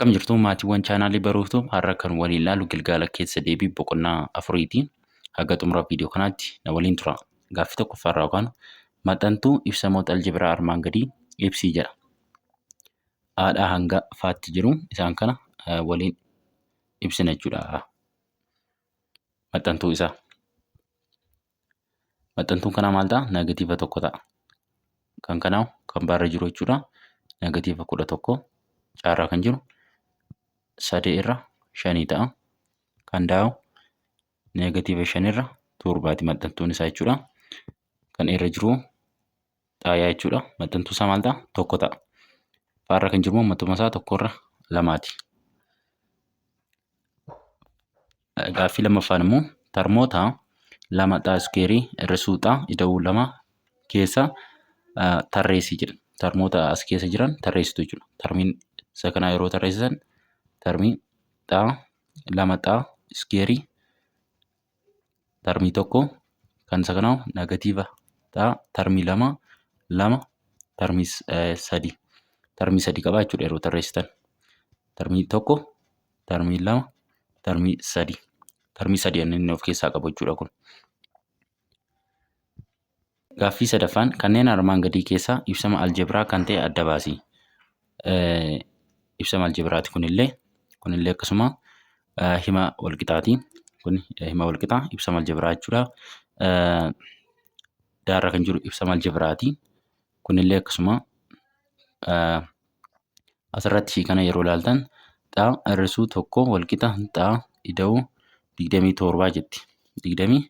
Akkam jirtu maatiiwwan chaanaalii baruuftuu har'a kan waliin ilaalu gilgaala keessa deebii boqonnaa afuriiti. Haga xumura viidiyoo kanaatti na waliin tura. Gaaffii tokkoffaarraa yookaan maxxantuu ibsamoota aljebiraa armaan gadii ibsii jedha. Haadhaa hanga faatti jiru isaan kana waliin ibsina jechuudha. Maxxantuu isaa. Maxxantuun kanaa maal ta'a? Negatiiva tokko ta'a. Kan kanaa kan baarra jiru jechuudha. Negatiiva 11 caarraa kan jiru sadii irra shanii ta'a. Kan daa'u negatiiva shan irra torbaati maxxantuun isaa jechuudha. Kan irra jiru xaayaa jechuudha. Maxxantuu isaa maal ta'a? Tokko ta'a. Faarra kan jiru immoo maxxantuu isaa tokko irra lamaati. Gaaffii lammaffaan immoo tarmoota lama xaa iskeerii hir'isuu xaa ida'uu lama keessa tarreessi jedha. Tarmoota as keessa jiran tarreessitu jechuudha. Tarmiin isa kanaa yeroo tarreessitan tarmii xaa lama xaa iskeerii tarmii tokko kan isa kanaa negatiiva xaa tarmii lama lama tarmii sadi tarmii sadi qaba jechuudha yeroo tarreessitan. Tarmii tokko tarmii lama tarmii sadi tarmii sadi inni of keessaa qabu jechuudha kun. Gaaffii sadaffaan kanneen armaan gadii keessaa ibsama aljebiraa kan ta'e adda baasi. Ibsama aljebiraati kunillee kunillee akkasuma hima walqixaati. Kun hima walqixaa ibsama aljebiraa jechuudha. Daarra kan jiru ibsama aljebiraati. Kunillee akkasuma asirratti ishii kana yeroo ilaaltan xaa hir'isuu tokko walqixa xaa ida'uu 27 jetti. Digdamii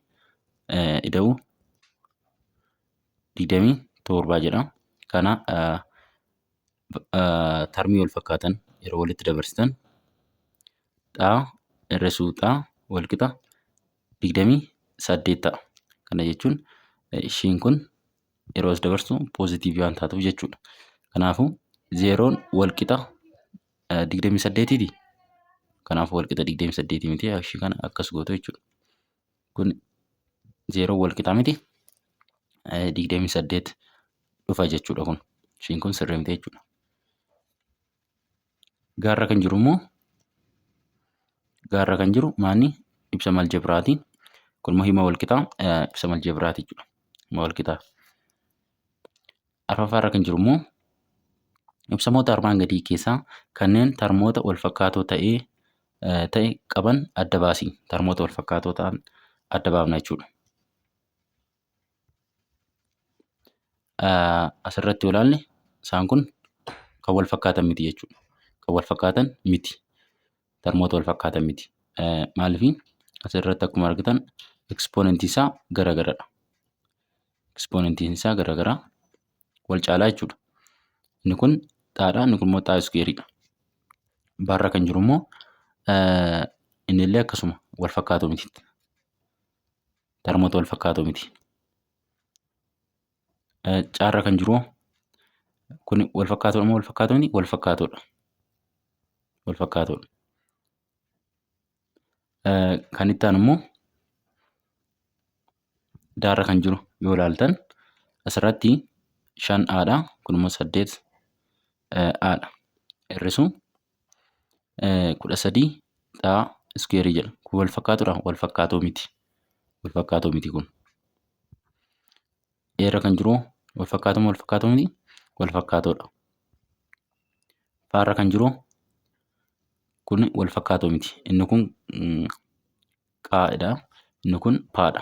ida'uu 27 jedha. Kana tarmii wal fakkaatan yeroo walitti dabarsitan xaa hir'isuu xaa walqixa 28 ta'a. Kana jechuun ishiin kun yeroo as dabarsu poozitiivii waan taatuuf jechuudha. Kanaafuu zeeroon walqixa 28ti. Kanaafuu walqixa 28 miti ishii kana akkas gootu jechuudha. Kun zeeroon walqixa miti 28 dhufa jechuudha kun. Ishiin kun sirrii miti jechuudha. Gaarra kan jiru immoo gaarra kan jiru maanni ibsama aljebiraati. Kun immoo hima walqixaa ibsama aljebiraati jechuudha. Hima walqixaa. Arfaffaarra kan jiru immoo ibsamoota armaan gadii keessaa kanneen tarmoota wal fakkaatoo ta'ee ta'e qaban adda baasi. Tarmoota wal fakkaatoo ta'an adda baafna jechuudha. Asirratti yoo ilaalle isaan kun kan wal fakkaatan miti jechuudha. Kan wal fakkaatan miti. Tarmoota wal fakkaatan miti. Maaliif asirratti akkuma argitan ekspoonentii isaa garagaradha. Ekspoonentiin isaa garagara wal caalaa jechuudha. Inni kun xaadha, inni kun immoo xaa iskuweeriidha. Barra kan jiru immoo inni illee akkasuma wal fakkaatu miti. Tarmoota wal fakkaatu miti. Caarra kan jiru kun wal fakkaatoodha moo wal fakkaatoo miti? Wal fakkaatoodha. Wal fakkaatoodha. Kan itti aanu immoo daarra kan jiru yoo ilaaltan asirratti shan aadha kun immoo saddeet aadha. Hir'isuu 13 xaa iskuweerii jedha. Kun wal fakkaatudha? Wal fakkaatoo miti. Wal fakkaatoo miti kun. Eerra kan jiru wal fakkaatoo wal fakkaatoo miti? Wal fakkaatoodha. Faarra kan jiru kun wal fakkaatoo miti. Inni kun qaadha. Inni kun paadha.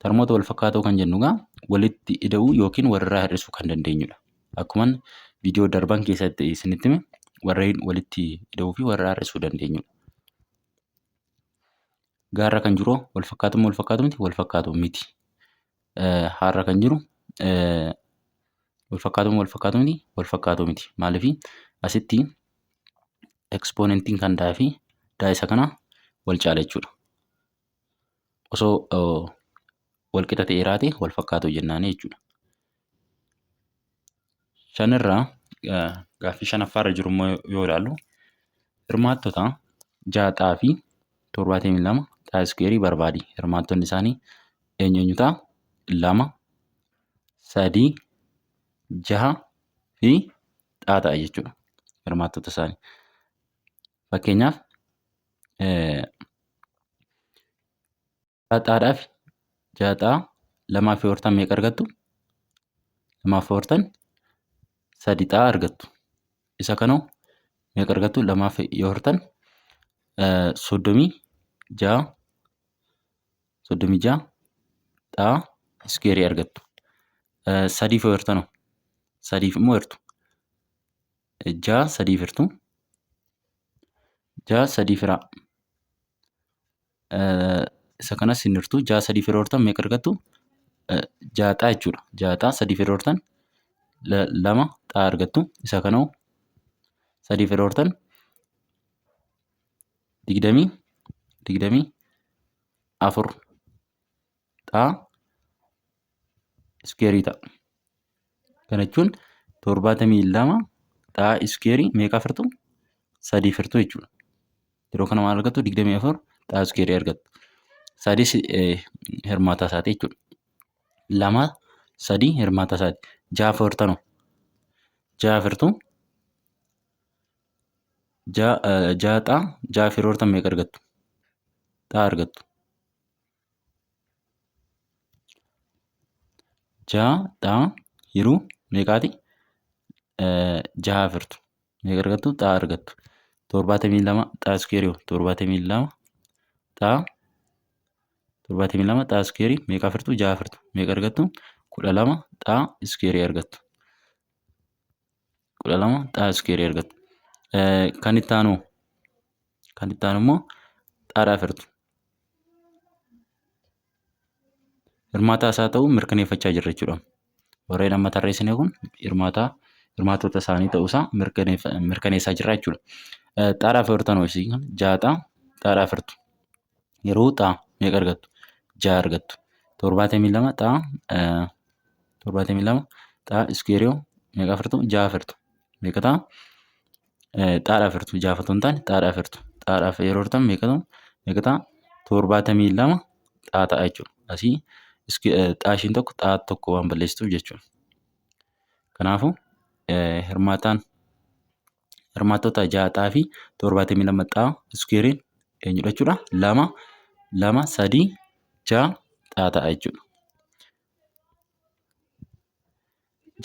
Tarmoota wal fakkaatoo kan jennu egaa walitti ida'uu yookiin walirraa hir'isuu kan dandeenyudha. Akkuman viidiyoo darban keessatti isinitti hime warreen walitti ida'uu fi walirraa hir'isuu dandeenyudha. Gaarra kan jiru wal fakkaatu moo wal fakkaatu miti? Wal fakkaatu miti. Haarra kan jiru wal fakkaatu moo wal fakkaatu miti? Wal fakkaatu miti. Maaliif asitti ekspoonentiin kan daa fi daa isa kana wal caala jechuudha. Osoo wal qixa ta'ee jiraate wal fakkaatu jennaani jechuudha. Shanirraa gaaffii shanaffaarra jiru immoo yoo ilaallu hirmaattota ja'a xaa fi 72 xaa iskuweerii barbaadi. Hirmaattonni isaanii eenyu eenyu ta'a? Lama, sadii, jaha fi xaa ta'a jechuudha. Hirmaattota isaanii. Fakkeenyaaf xaadhaaf jaxaa lamaaf yoo hirtan meeqa argattu? Lamaaf yoo hirtan sadi xaa argattu. Isa kanoo meeqa argattu? Lamaaf yoo hirtan 36 36 xaa iskeerii argattu. Sadiif yoo hirtanoo? Sadiif immoo hirtu. 6 sadiif hirtu. 6 sadiif hiraa. Isa kanas hin hirtu. 6 sadiif yeroo hirtan meeqa argattu? 6 xaa jechuudha. 6 xaa sadiif yeroo hirtan 2 xaa argattu. Isa kanoo sadiif yeroo hirtan digdamii 24 xaa iskeerii ta'a. Kana jechuun 72 xaa iskeerii meeqaaf hirtu? Sadiif hirtu jechuudha. Yeroo kana maal argattu? 24 xaa iskeerii argattu. Sadis hirmaataa isaati jechuudha. Lama sadii hirmaataa isaati. Ja'a hirtanoo? Ja'a hirtu. Ja'a xaa ja'a yeroo hirtan meeqa argattu? Xaa argattu. Ja'a xaa hiruu meeqaati? Ja'a hirtu. Meeqa argattu? Xaa argattu. 72 xaa iskeerii hoo? 72 xaa 72 xaa iskeerii meeqaaf hirtu? Ja'a hirtu. Meeqa argattu? 12 xaa iskeerii argattu. 12 xaa iskeerii argattu. Kan itti aanu kan itti aanu immoo xaadhaaf hirtu. Hirmaataa isaa ta'uu mirkaneeffachaa jirra jechuudha. Warreen amma tarreessine kun hirmaataa hirmaattota isaanii ta'uu isaa mirkaneessaa jirra jechuudha. Xaadhaaf hirtan hoo isin ja'a xaadhaaf hirtu. Yeroo xaa meeqa argattu? Ja'a argattu. 72 xaa 72 xaa iskeeriyoo meeqa hirtu? Ja'a hirtu. Meeqa ta'a? Xaadhaaf hirtu. Ja'a otoo hin taane xaadhaaf hirtu. Xaadhaaf yeroo hirtan meeqa ta'a? Meeqa ta'a? 72 xaa ta'a jechuudha. Asii xaa ishiin tokko xaa tokko waan balleessituuf jechuudha. Kanaafuu hirmaataan hirmaattota ja'a xaa fi 72 xaa iskeeriin eenyudha jechuudha? 2 2 3 6 xaa ta'a jechuudha.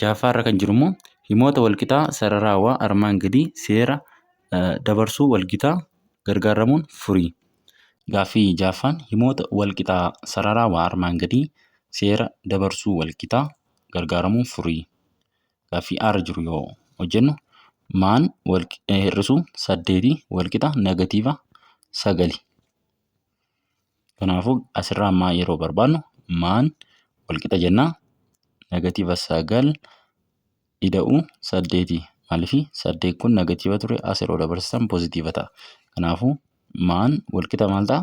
Ja'affaa irra kan jiru immoo himoota walqixaa sararaawaa armaan gadii seera dabarsuu walgitaa gargaaramuun furi. Gaaffii ja'affaan himoota walqixaa sararaawaa armaan gadii seera dabarsuu walgitaa gargaaramuun furi. Gaaffii A irra jiru yoo hojjennu maan hir'isuu saddeetii walqixa negatiiva sagali. Kanaafuu asirraa maa yeroo barbaannu maan walqixa jennaa negatiiva sagal ida'uu saddeetii. Maaliif saddeet kun negatiiva ture as yeroo dabarsisan poozitiiva ta'a. Kanaafuu maan walqixa maal ta'a?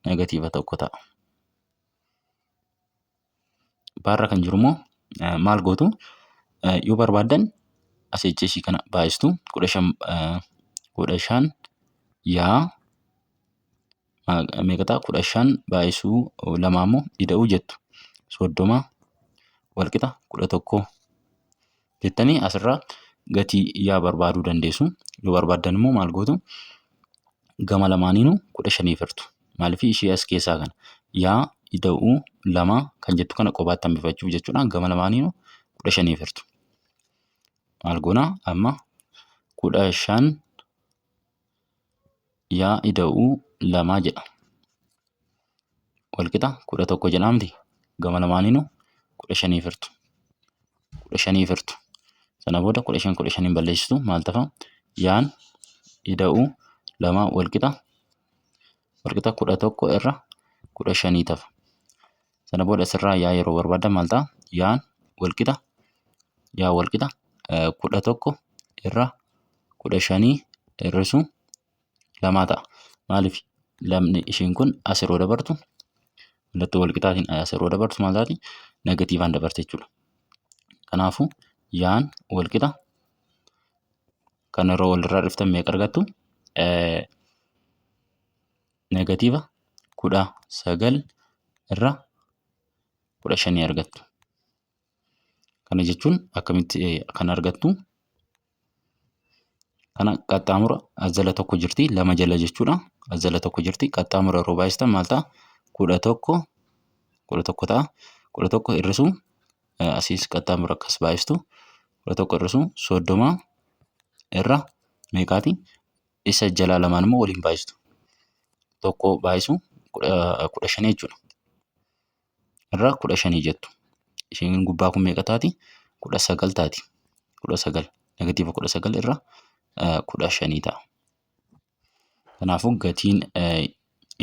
Negatiiva tokko ta'a. Baarra kan jiru immoo maal gootu yoo barbaaddan asii achi ishii kana baay'istu 15 yaa meeqa ta'a 15 baay'isuu lamaa immoo ida'uu jettu 30 walqixa 11 jettanii asirraa gatii yaa barbaaduu dandeessu. Yoo barbaaddan immoo maal gootu gama lamaaniinuu 15 hirtu. Maaliif ishee as keessaa kana yaa ida'uu lama kan jettu kana qobaatti hambifachuuf jechuudha. Gama lamaaniinuu 15 hirtu. Maal goona amma 15 yaa ida'uu lamaa jedha. Walqixa 11 jedhaa miti. Gama lamaaniinuu 15 hirtu. 15 hirtu. Sana booda 15 15 balleessitu maal tafa? Yaan ida'uu lama walqixa walqixa 11 irra 15 tafa. Sana booda asirraa yaa yeroo barbaadan maal ta'a? Yaan walqixa yaa walqixa 11 irra 15 hir'isuu lamaa ta'a. Maaliif lamni ishiin kun as yeroo dabartu mallattoo walqixaatiin as yeroo dabartu maal taati? Negatiivaan dabarte jechuudha. Kanaafuu yaan walqixa kan yeroo walirraa dhuftan meeqa argattu? Negatiiva 19 irra 15 argattu. Kana jechuun akkamitti kan argattu? Kana qaxxaamura as jala tokko jirti, lama jala jechuudha. As jala tokko jirti. Qaxxaamura yeroo baay'istan maal ta'a? 11, 11 ta'a. 11 hir'isuu, asiis qaxxaamura akkas baay'istu, 11 hir'isuu 30 irra meeqaati? Isa jalaa lamaan immoo waliin baay'istu. Tokko baay'isu 15 jechuudha. Irra 15 jettu. Isheen gubbaa kun meeqa taati? 19 taati. 19. Negatiiva 19 irra 15 ta'a. Kanaafuu gatiin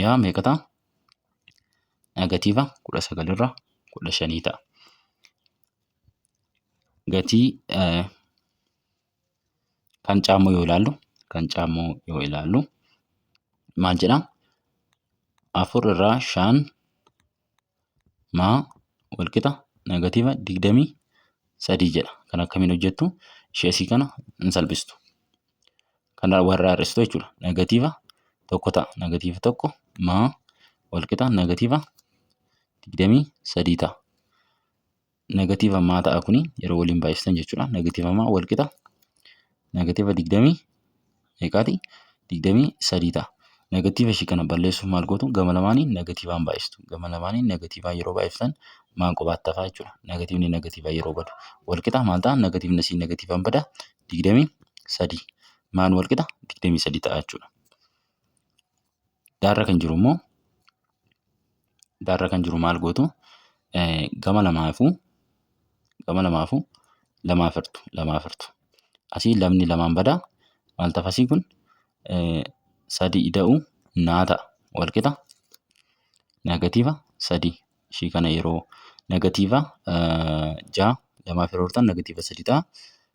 yaa meeqa ta'a? Negatiiva 19 irra 15 ta'a. Gatii kan caammoo yoo ilaallu, kan caammoo yoo ilaallu maal jedha? Afur irraa shan maa walqixa negatiiva 23 jedha. Kan akkamiin hojjettu? Ishee asii kana hin salphistu. Kana warra hir'istu jechuudha. Negatiiva tokko ta'a. Negatiiva tokko maa walqixa negatiiva 23 ta'a. Negatiiva maa ta'a kuni yeroo waliin baay'istan jechuudha. Negatiiva maa walqixa negatiiva digdamii meeqaati? 23 ta'a. Negatiiva ishii kana balleessuuf maal gootu? Gama lamaaniin negatiivaan baay'istu. Gama lamaaniin negatiivaan yeroo baay'iftan maan qobaatti hafaa jechuudha. Negatiivni negatiivaan yeroo badu walqixa maal ta'a? Negatiivni asii negatiivaan bada, 23. Maan walqixa 23 ta'a jechuudha. Daarra kan jiru immoo, daarra kan jiru maal gootu? Gama lamaafuu, gama lamaafuu lamaaf hirtu, lamaaf hirtu. Asii lamni lamaan bada, maal ta'a? Asii kun sadi ida'uu naa ta'a, walqixa negatiiva sadii. Ishii kana yeroo negatiiva ja'a lamaaf yeroo hirtan negatiiva sadi ta'a.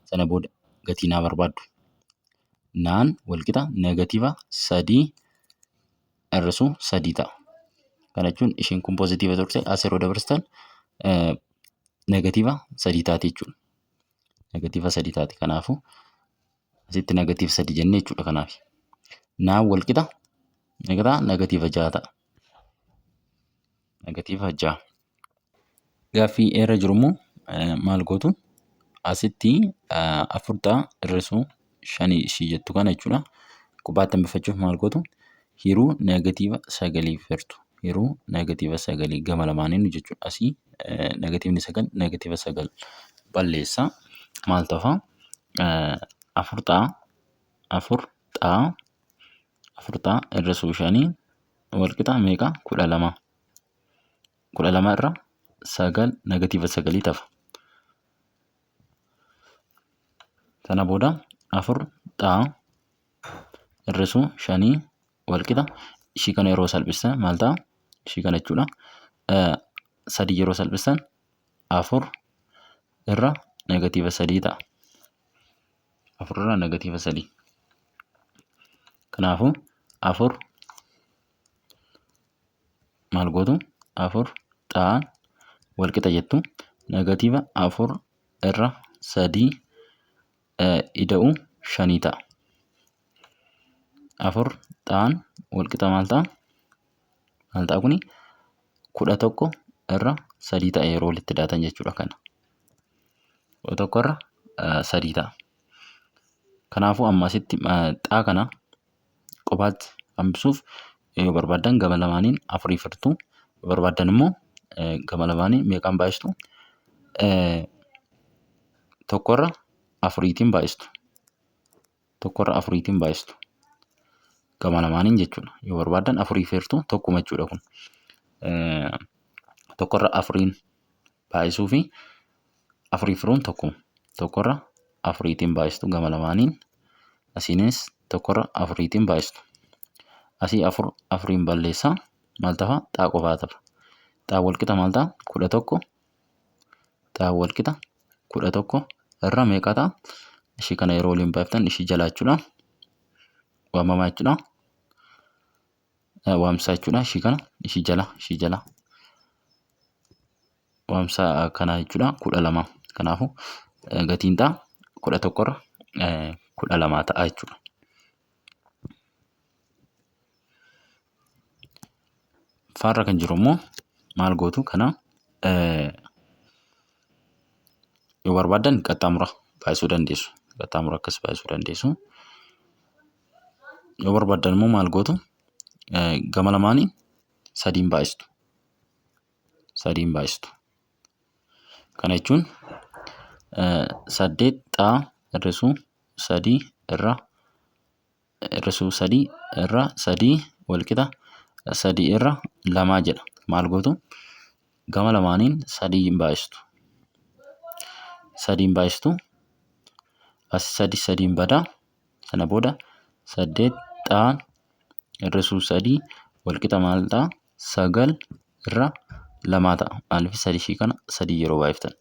Sana booda gatii naa barbaaddu. Naan walqixa negatiiva sadii hir'isuu sadii ta'a. Kana jechuun ishiin kun poozitiiva turte, as yeroo dabarsitan negatiiva sadii taati jechuudha. Negatiiva sadii taati. Kanaafuu asitti negatiiva sadii jennee jechuudha kanaaf. Naan walqixa meeqa ta'a? Negatiiva ja'a ta'a. Negatiiva ja'a. Gaaffii irra jiru immoo maal gootu? Asitti afur ta'a hir'isuu shanii ishii jettu kana jechuudha. Qubbaatti hambifachuuf maal gootu? Hiruu negatiiva sagaliif hirtu. Hiruu negatiiva sagalii gama lamaaniin jechuudha. Asii negatiivni sagal negatiiva sagal balleessa. Maal ta'a? Afur ta'a. Afur ta'a. Afur ta'a hir'isuu shanii walqixa meeqa? 12. 12 irra sagal negatiiva sagalii tafa. Sana booda afur xaa hir'isuu shanii walqixa, ishii kana yeroo salphistan maal ta'a? Ishii kana jechuudha. Sadii yeroo salphistan afur irra negatiiva sadii ta'a. Afur irra negatiiva sadii. Kanaafuu afur maal gootu? Afur xaa walqixa jettu, negatiiva afur irra sadii ida'uu shanii ta'a. Afur xaan walqixa maal ta'a? Maal ta'a kuni? 11 irra sadii ta'a yeroo walitti daatan jechuudha kana. 11 irra sadii ta'a. Kanaafuu amma asitti xaa kana qofaatti hambisuuf yoo barbaaddan gama lamaaniin afurii firtu. Yoo barbaaddan immoo gama lamaaniin meeqaan baay'istu? Tokkorra afuriitiin baay'istu. Tokkorra afuriitiin baay'istu. Gama lamaaniin jechuudha. Yoo barbaaddan afurii firtu, tokkuma jechuudha kun. Tokkorra afuriin baay'isuu fi afurii firuun tokkuma. Tokkorra afuriitiin baay'istu gama lamaaniin. Asiinis tokkorra afuriitiin baay'istu. Asii afur afuriin balleessaa, maal tafa? Xaa qofaa tafa. Xaa walqixa maal ta'a? 11. Xaa walqixa 11 irra meeqa ta'a? Ishii kana yeroo waliin baay'iftan ishii jalaa jechuudha. Waamamaa jechuudha. Waamsaa jechuudha. Ishii kana, ishii jala, ishii jala. Waamsaa kana jechuudha, 12. Kanaafuu gatiin xaa 11 irra 12 ta'a jechuudha. Faarra kan jiru immoo maal gootu? Kana yoo barbaaddan qaxxaamura baay'isuu dandeessu. Qaxxaamura akkas baay'isuu dandeessu. Yoo barbaaddan immoo maal gootu? Gama lamaanii sadiin baay'istu. Sadiin baay'istu. Kana jechuun saddeet xaa hir'isuu sadii irra hir'isuu sadii irra sadii walqixa sadii irra lamaa jedha. Maal gootu? Gama lamaaniin sadiin baay'istu. Sadiin baay'istu. As sadi sadiin badaa. Sana booda saddeet xaa hir'isuu sadii walqixa maal ta'a? Sagal irra lamaa ta'a. Maaliif sadii ishii kana sadii yeroo baay'iftan.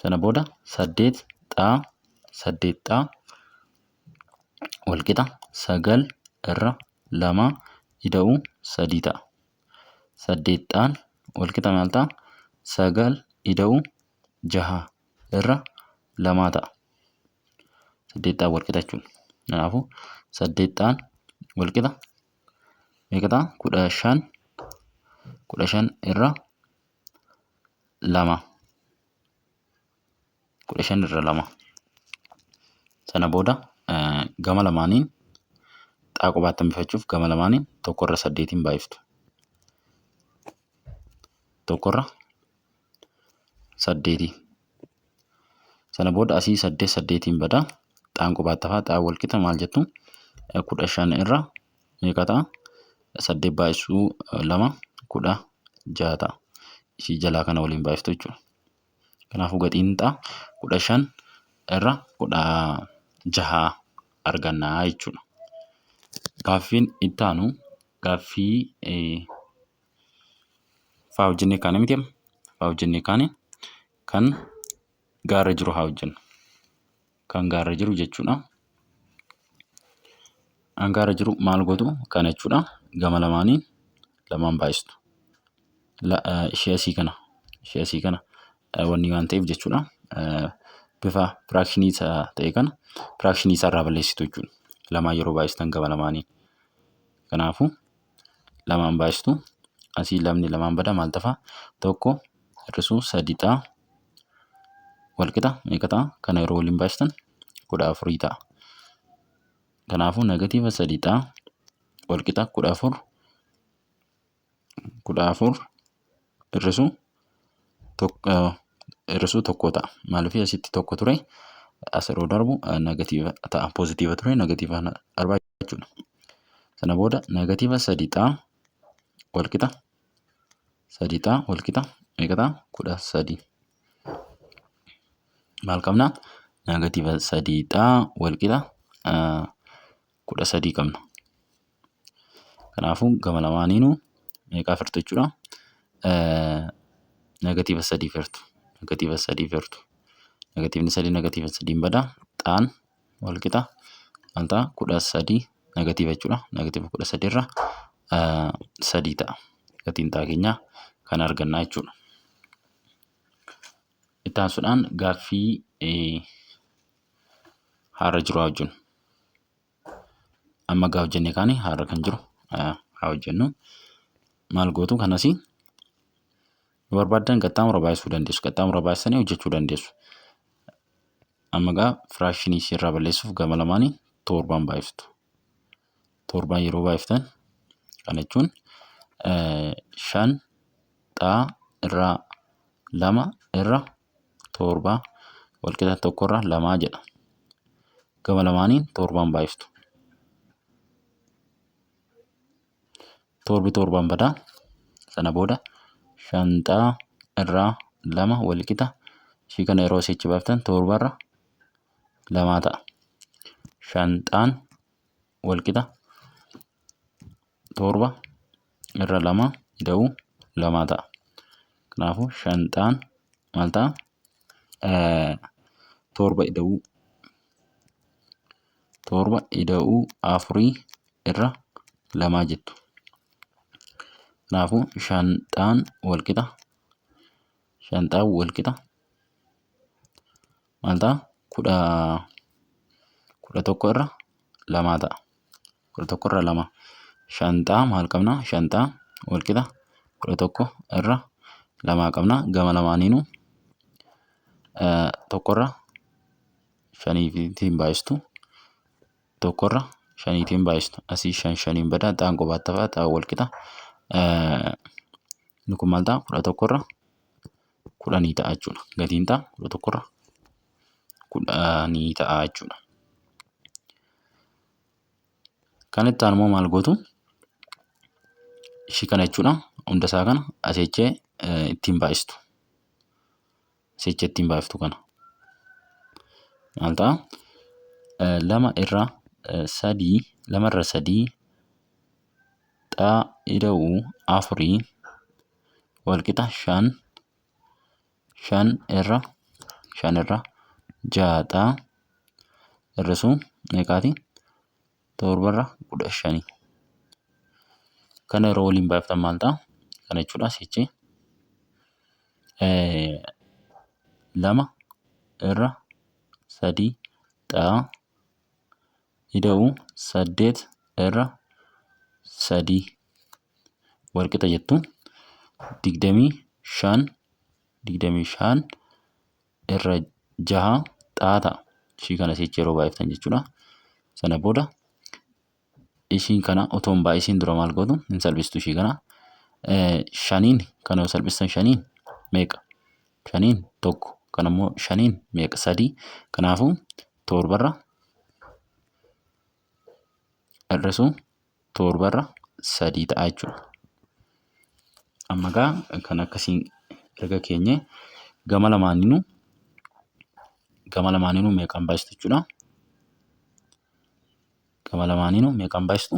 Sana booda saddeet xaa saddeet xaa walqixa sagal irra lama ida'uu sadii ta'a. Saddeet xaan walqixa maal ta'a? Sagal ida'uu jaha irra lamaa ta'a. Saddeet xaan walqixa jechuudha. Kanaafuu saddeet xaan walqixa meeqa ta'a? 15, 15 irra lama. 15 irra lama. Sana booda gama lamaaniin xaa qobaatti hambifachuuf gama lamaaniin tokko irra saddeetiin baay'iftu. Tokko irra saddeetii. Sana booda asii saddeet saddeetiin badaa. Xaan qobaatti hafaa, xaan wal qixa maal jettu? 15 irra meeqa ta'a? Saddeet baay'isuu lama 16 ta'a. Ishii jalaa kana waliin baay'iftu jechuudha. Kanaafuu gatiin xaa 15 irra 16 argannaa jechuudha. Gaaffiin itti aanu gaaffii faa hojjennee kaane miti amma? Faa hojjennee kaane, kan gaarra jiru haa hojjennu. Kan gaarra jiru jechuudha. Kan gaarra jiru maal gootu? Kana jechuudha. Gama lamaaniin lamaan baay'istu. Ishee asii kana ishee asii kana wanni waan ta'eef jechuudha. Bifa firaakshinii isaa ta'e kana firaakshinii isaa irraa balleessitu jechuudha. Lamaan yeroo baay'istan gama lamaaniin. Kanaafuu lamaan baay'istu, asii lamni lamaan bada, maal tafa? Tokko hir'isuu sadi ta'a. Walqixa meeqa ta'a? Kana yeroo waliin baay'istan 14 ta'a. Kanaafuu negatiiva sadi ta'a walqixa 14, 14 hir'isuu hir'isuu tokko ta'a. Maaliif asitti tokko ture, as yeroo darbu negatiiva ta'a. Poozitiiva ture negatiiva darbaa jechuudha. Sana booda negatiiva sadi ta'a walqixa sadi ta'a walqixa meeqa ta'a? 13. Maal qabna? Negatiiva sadii ta'a walqixa 13 qabna. Kanaafuu gama lamaaniinuu meeqaa firtu jechuudha? Negatiiva sadii firtu. Negatiiva sadii firtu. Negatiivni sadii negatiiva sadiin bada. Xaan walqixa maal ta'a? 13 negatiiva jechuudha. Negatiiva 13 irra sadii ta'a. Gatiin xaa keenyaa kan argannaa jechuudha. Itti aansuudhaan gaaffii haarra jiru haa hojjennu. Amma gaa hojjennee kaane, haarra kan jiru haa hojjennu. Maal gootu? Kanas yoo barbaaddan qaxxaamura baay'isuu dandeessu. Qaxxaamura baay'isanii hojjechuu dandeessu. Amma gaa firaakshinii ishee irraa balleessuuf gama lamaanii torbaan baay'iftu. Torbaan yeroo baay'iftan, kana jechuun shan xaa irraa lama irra torba walqixa tokko irra lamaa jedha. Gama lamaaniin torbaan baay'iftu. Torbi torbaan badaa. Sana booda shan xaa irraa lama walqixa ishii kana yeroo asitti baaftan torba irra lamaa ta'a. Shan xaan walqixa torba irra lama ida'uu lamaa ta'a. Kanaafuu shan xaan maal ta'a? Torba ida'uu torba ida'uu afurii irra lamaa jettu. Kanaafuu shan xaan walqixa shan xaan walqixa maal ta'a? 11 irra lamaa ta'a. 11 irra lama. Shan xaa maal qabna? Shan xaa walqixa 11 irra lamaa qabna. Gama lamaaniinuu tokko irra shaniitiin baay'istu. Tokkorra shaniitiin baay'istu. Asii shan shaniin badaa xaan qobaatti hafa xaan wal qixa. Inni kun maal ta'a? 11rra 10 ta'a jechuudha. Gatiin ta'a 11rra 10 ta'a jechuudha. Kan itti aanu immoo maal gootu? Ishii kana jechuudha. Hunda isaa kana asii ittiin baay'istu. Asicha ittiin baay'iftu kana. Maal ta'a? Lama irra sadii lama irra sadii xaa ida'uu afurii walqixa shan shan irra shan irra ja'a xaa hir'isuu meeqaati? Torba irra 15. Kana yeroo waliin baay'iftan maal ta'a? Kana jechuudha asichi lama irra sadii xaa ida'uu saddeet irra sadii walqixa jettu 25 25 irra jaha xaa ta'a. Ishii kana asichi yeroo baay'iftan jechuudha. Sana booda ishiin kana otoo hin baay'isiin dura maal gootu? Hin salphistu ishii kana. Shaniin kana yoo salphistan shaniin meeqa? Shaniin tokko. Kana immoo shaniin meeqa? Sadii. Kanaafuu torbarra hir'isuu torbarra sadii ta'a jechuudha. Amma egaa kan akkasiin erga keenye gama lamaaniinuu meeqaan baay'istu jechuudha? Gama lamaaniinuu meeqaan baay'istu?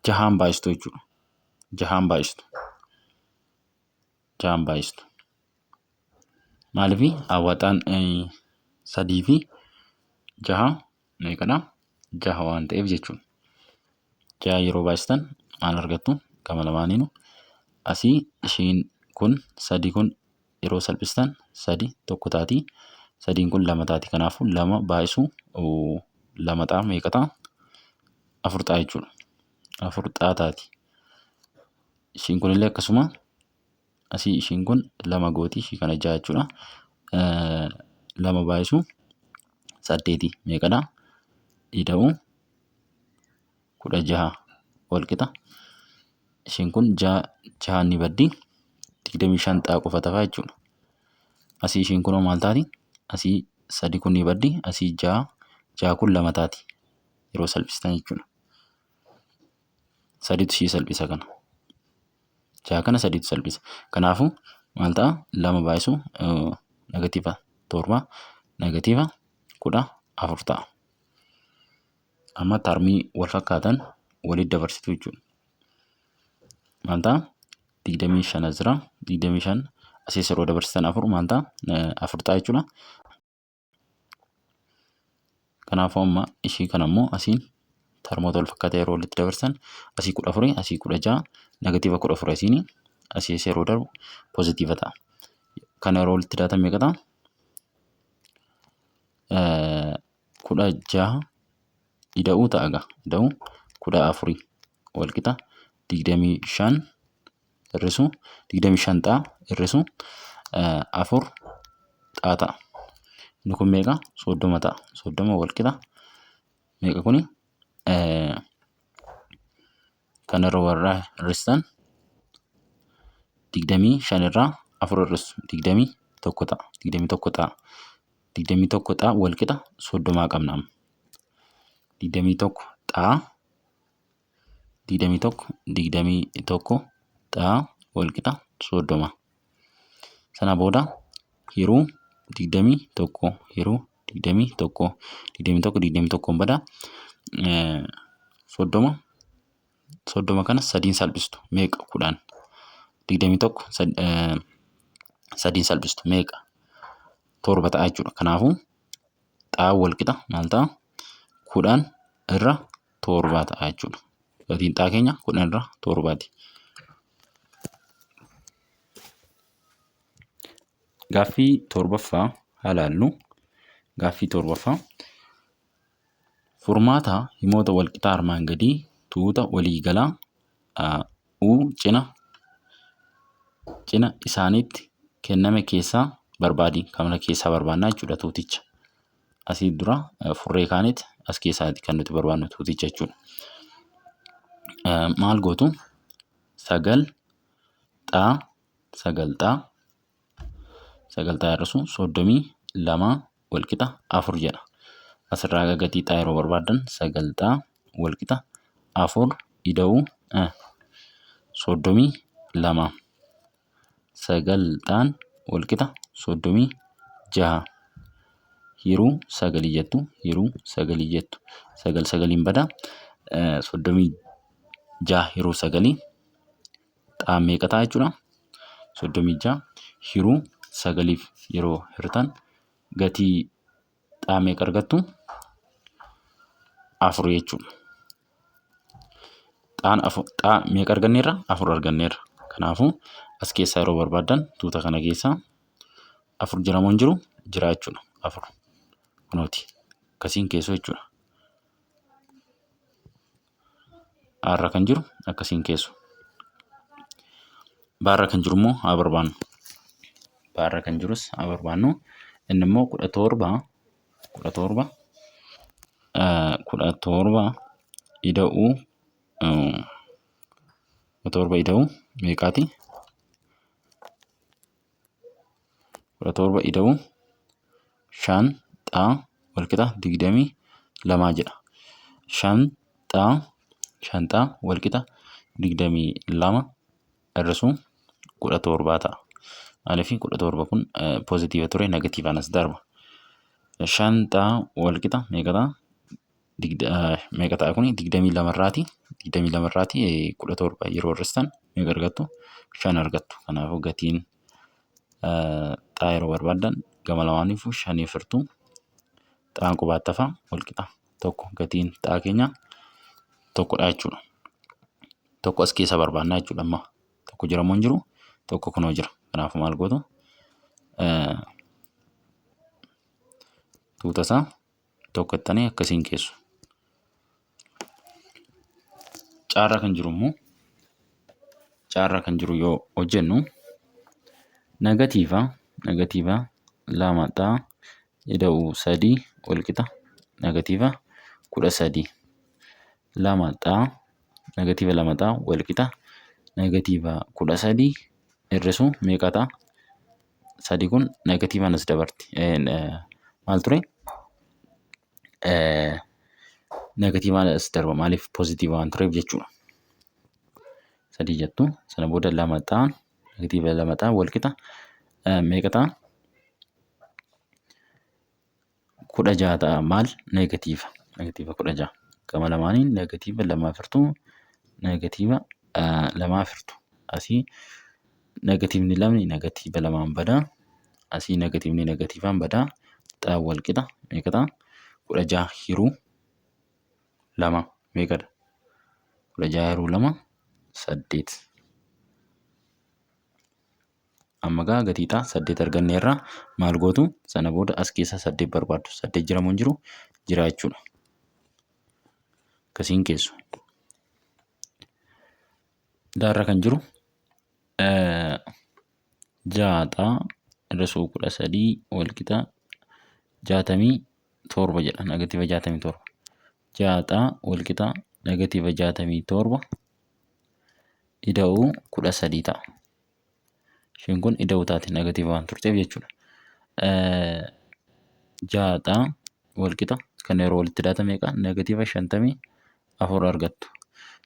Jahaan baay'istu jechuudha. Jahaan baay'istu. Jahaan baay'istu. Maaliif hawwataan sadii fi jaha meeqadha? Jaha waan ta'eef jechuudha. Jaha yeroo baay'istan maal argattu? Gama lamaaniinuu asii ishiin kun sadii kun yeroo salphistan sadi tokko taati. Sadiin kun lama taati. Kanaafuu lama baay'isuu lama ta'a meeqa ta'a? Afur ta'a jechuudha. Afur xaa taati. Ishiin kunillee akkasuma asii ishiin kun lama gooti ishii kana ja'a jechuudha. Lama baay'isuu saddeeti meeqadha? Ida'uu 16 wal qixa. Ishiin kun ja'a jahaan ni baddi. 25 xaa qofa tafa jechuudha. Asii ishiin kunoo maal taati? Asii sadi kun ni baddi. Asii ja'a ja'a kun lama taati. Yeroo salphistan jechuudha. Sadiitu ishii salphisa kana. Ja'a kana sadiitu salphisa. Kanaafuu maal ta'a? Lama baay'isu negatiiva torba negatiiva 14 ta'a. Amma tarmii wal fakkaatan walitti dabarsitu jechuudha. Maal ta'a? 25 as jira. 25 asii yeroo dabarsitan afur maal ta'a? Afur ta'a jechuudha. Kanaafuu amma ishii kana immoo asiin tarmoota wal fakkaataa yeroo walitti dabarsan asii 14 asii 16 negatiiva 14 asiin asii yeroo darbu poozitiiva ta'a. Kana yeroo walitti daatan meeqa ta'a? 16 ida'uu ta'a egaa ida'uu 14 wal qixa 25 hir'isuu 25 xaa hir'isuu 4 xaa ta'a. Inni kun meeqa? 30 ta'a. 30 wal qixa meeqa kuni? Kanarra warra hir'istan 25 irraa 4 hir'istu 21 ta'a. 21 ta'a. 21 xaa wal qixa 30 qabna amma. 21 xaa 21 21 xaa wal qixa 30. Sana booda hiruu 21 hiruu 21 21 21 bada 30 30 kana sadiin salphistu meeqa? 10. 21 sadiin salphistu meeqa? Torba ta'a jechuudha. Kanaafuu xaa wal qixa maal ta'a? 10 irra torbaa ta'a jechuudha. Gatiin xaa keenya 10 irra torbaati. Gaaffii torbaffaa haa ilaallu. Gaaffii torbaffaa. Furmaata himoota walqixaa armaan gadii tuuta waliigalaa U cina isaaniitti kenname keessaa barbaadi. Kana keessaa barbaannaa jechuudha tuuticha. Asii dura furree kaaniit as keessaati kan nuti barbaannu tuuticha jechuudha. Maal gootu? Sagal xaa sagal xaa sagal xaa hir'isu 32 walqixa 4 jedha. Asirraa gatii xaa yeroo barbaaddan sagal xaa walqixa 4 ida'uu 32. Sagal xaan walqixa 36 hiruu sagalii jettu, hiruu sagalii jettu. Sagal sagaliin bada, 36 hiruu sagalii xaan meeqa ta'a jechuudha? 36 hiruu sagaliif yeroo hirtan gatii xaa meeqa argattu? 4 jechuudha. Xaan afur, xaa meeqa arganneerra? 4 arganneerra. Kanaafuu as keessaa yeroo barbaaddan tuuta kana keessaa 4 jira moo hin jiru? Jira jechuudha. 4. Kunooti. Akkasiin keessoo jechuudha. Aarra kan jiru akkasiin keessu. Baarra kan jiru immoo haa barbaannu. Baarra kan jirus haa barbaannu. Inni immoo 17, 17, 17 ida'uu, 17 ida'uu meeqaati? 17 ida'uu 5 xaa walqixa 22 jedha. 5 xaa, 5 xaa walqixa 22 hir'isuu 17 ta'a. Maaliif 17 kun poozitiiva ture, negatiivaan as darba. 5 xaa walqixa meeqa ta'a? Meeqa ta'a kuni? 22 irraati. 22 irraati 17 yeroo hir'istan meeqa argattu? 5 argattu. Kanaafuu gatiin xaa yeroo barbaaddan gama lamaaniifuu shaniif hirtu, xaan qubaatti hafa, walqixa 1. Gatiin xaa keenya tokkodha jechuudha. Tokko as keessa barbaannaa jechuudha amma. Tokko jira moo hin jiru? Tokko kunoo jira. Kanaafuu maal gootu? Tuuta isaa tokko jettanii akkasiin keessu. Caarra kan jiru immoo, caarra kan jiru yoo hojjennu negatiiva 2 xaa ida'uu 3 walqixa negatiiva 13. 2 xaa, negatiiva 2 xaa walqixa negatiiva 13 hir'isuu meeqa ta'a? Sadi kun negatiivaan as dabarti. Maal ture? Negatiivaan as darba, maaliif? Poozitiiva waan tureef jechuudha. Sadii jettu. Sana booda 2 xaa, negatiiva 2 xaa walqixa meeqa ta'a? 16 ta'a. Maal? Negatiiva. Negatiiva 16. Gama lamaaniin negatiiva lamaaf hirtuu, negatiiva lamaaf hirtu. Asii negatiivni lamni negatiiva lamaan badaa. Asii negatiivni negatiivaan badaa. Xaa walqixa meeqa ta'a? 16 hiruu 2 meeqadha? 16 hiruu 2 8. Amma gaa gatii xaa 8 arganneerra. Maal gootu? Sana booda as keessa 8 barbaaddu. 8 jira moo hin jiru? Jira jechuudha. Akkasiin keessu. Daarra kan jiru 6 xaa hir'isuu 13 walqixa 67 jedha. Negatiiva 67. 6 xaa walqixa negatiiva 67 ida'uu 13 ta'a. Isheen kun ida'uu taate, negatiiva waan turteef jechuudha. 6 xaa walqixa kan yeroo walitti daata meeqa? Negatiiva 54 argattu.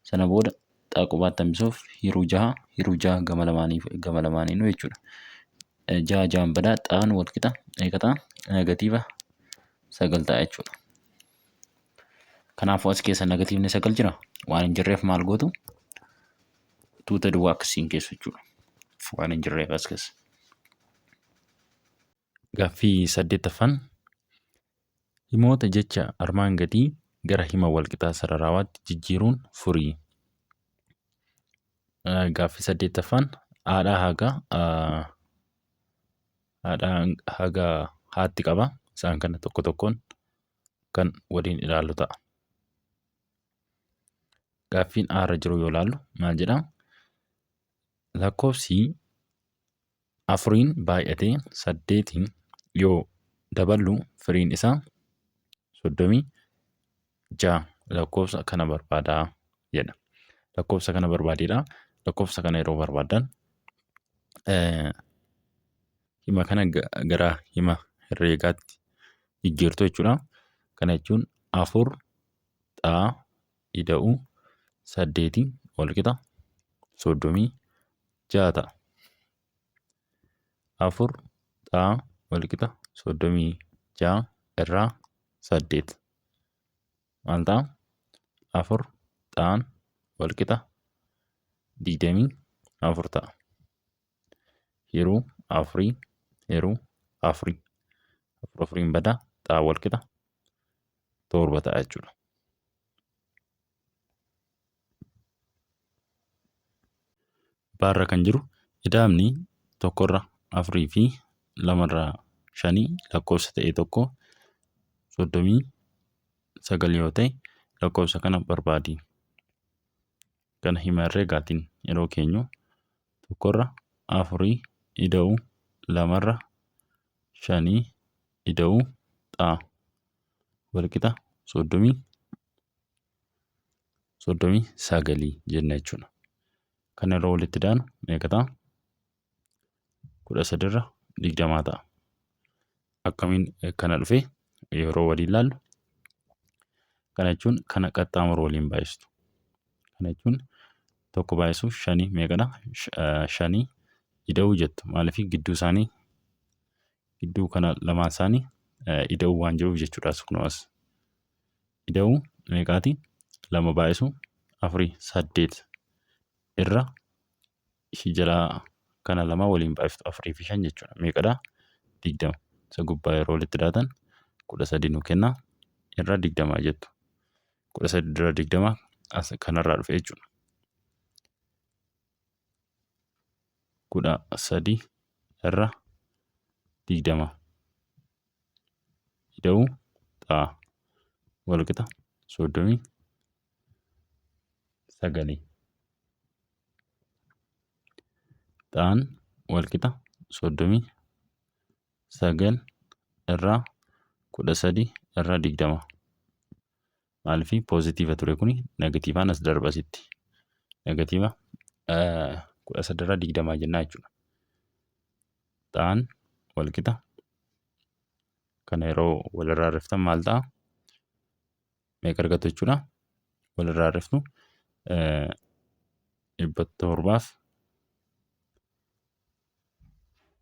Sana booda xaa qubaatti hambisuuf hiruu jaha, hiruu jaha gama lamaanii, gama lamaaniinuu jechuudha. Jaha jahaan badaa, xaan walqixa meeqa ta'a? Negatiiva 9 ta'a jechuudha. Kanaafuu as keessa negatiivni 9 jira. Waan hin jirreef maal gootu? Tuuta duwwaa akkasiin keessu jechuudha. Waan hin jirreef as keessa. Gaaffii 8ffaan himoota jecha armaan gadii gara hima walqixaa sararaawaatti jijjiiruun furii. Gaaffii 8ffaan haadhaa haga haadhaa haga haatti qaba. Isaan kana tokko tokkoon kan waliin ilaallu ta'a. Gaaffiin A irra jiru yoo ilaallu maal jedhaa? Lakkoofsi afuriin baay'atee saddeetiin yoo daballu firiin isaa 36 lakkoofsa kana barbaadaa jedha. Lakkoofsa kana barbaadeedha. Lakkoofsa kana yeroo barbaaddan hima kana gara hima herreegaatti jijjiirtu jechuudha. Kana jechuun afur xaa ida'uu saddeeti walqixa 36 ta'a. Afur xaa walqixa 36 irraa saddeet maal ta'a? Afur xaan walqixa 24 ta'a. Hiruu afurii hiruu afurii afur afuriin badaa xaa walqixa 7 ta'a jechuudha. Baarra kan jiru ida'amni tokkorra afurii fi lamarra shanii lakkoofsa ta'e tokko 39 yoo ta'e lakkoofsa kana barbaadi. Kana hima herreegaatiin yeroo keenyu tokkorra afurii ida'u lamarra shanii ida'u xaa walqixa 39 jenna jechuudha. Kana yeroo walitti daanu meeqa ta'a? 13 irra 20 ta'a. Akkamiin kana dhufe yeroo waliin ilaallu kana jechuun kana qaxxaamuru waliin baay'istu. Kana jechuun tokko baay'isuu shanii meeqadha? Shanii ida'uu jettu. Maaliif gidduu isaanii gidduu kana lamaan isaanii ida'uu waan jiruuf jechuudha. As kunoo as. Ida'uu meeqaati? Lama baay'isuu afurii saddeet irra ishii jalaa kana lama waliin baay'iftu afurii fi shan jechuudha. Meeqadha? 20. Isa gubbaa yeroo walitti daatan 13 nu kenna irra 20 jettu. 13 irra 20 as kanarraa dhufe jechuudha. 13 irra 20 ida'uu xaa walqixa 39. Xaan walqixa 39 irraa 13 irra 20. Maaliif poozitiiva ture kuni negatiivaan as darba asitti. Negatiiva 13 irra 20 jennaa jechuudha. Xaan walqixa kana yeroo walirraa hir'iftan maal ta'a? Meeqa argattu jechuudha? Walirraa hir'iftu dhibba torbaaf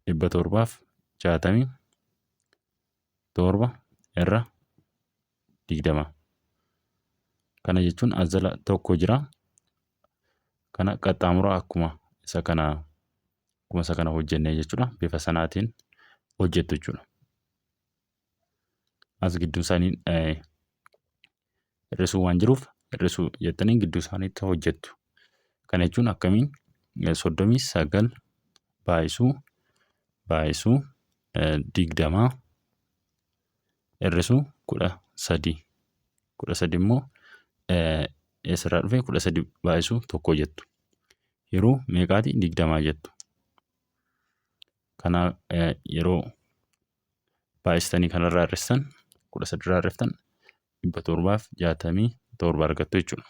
767 irra 20. Kana jechuun as jala tokko jira. Kana qaxxaamura akkuma isa kana hojjenne jechuudha. Bifa sanaatiin hojjettu jechuudha. As gidduu isaanii hir'isuu waan jiruuf hir'isuu jettanii gidduu isaaniitti hojjettu. Kana jechuun akkamiin 39 baay'isuu baay'isuu 20 hir'isuu 13. 13 immoo eessarraa dhufe? 13 baay'isuu tokko jettu. Yeroo meeqaati? 20 jettu. Kana yeroo baay'istanii kanarraa hir'istan 13 irraa hir'iftan 767 argattu jechuudha.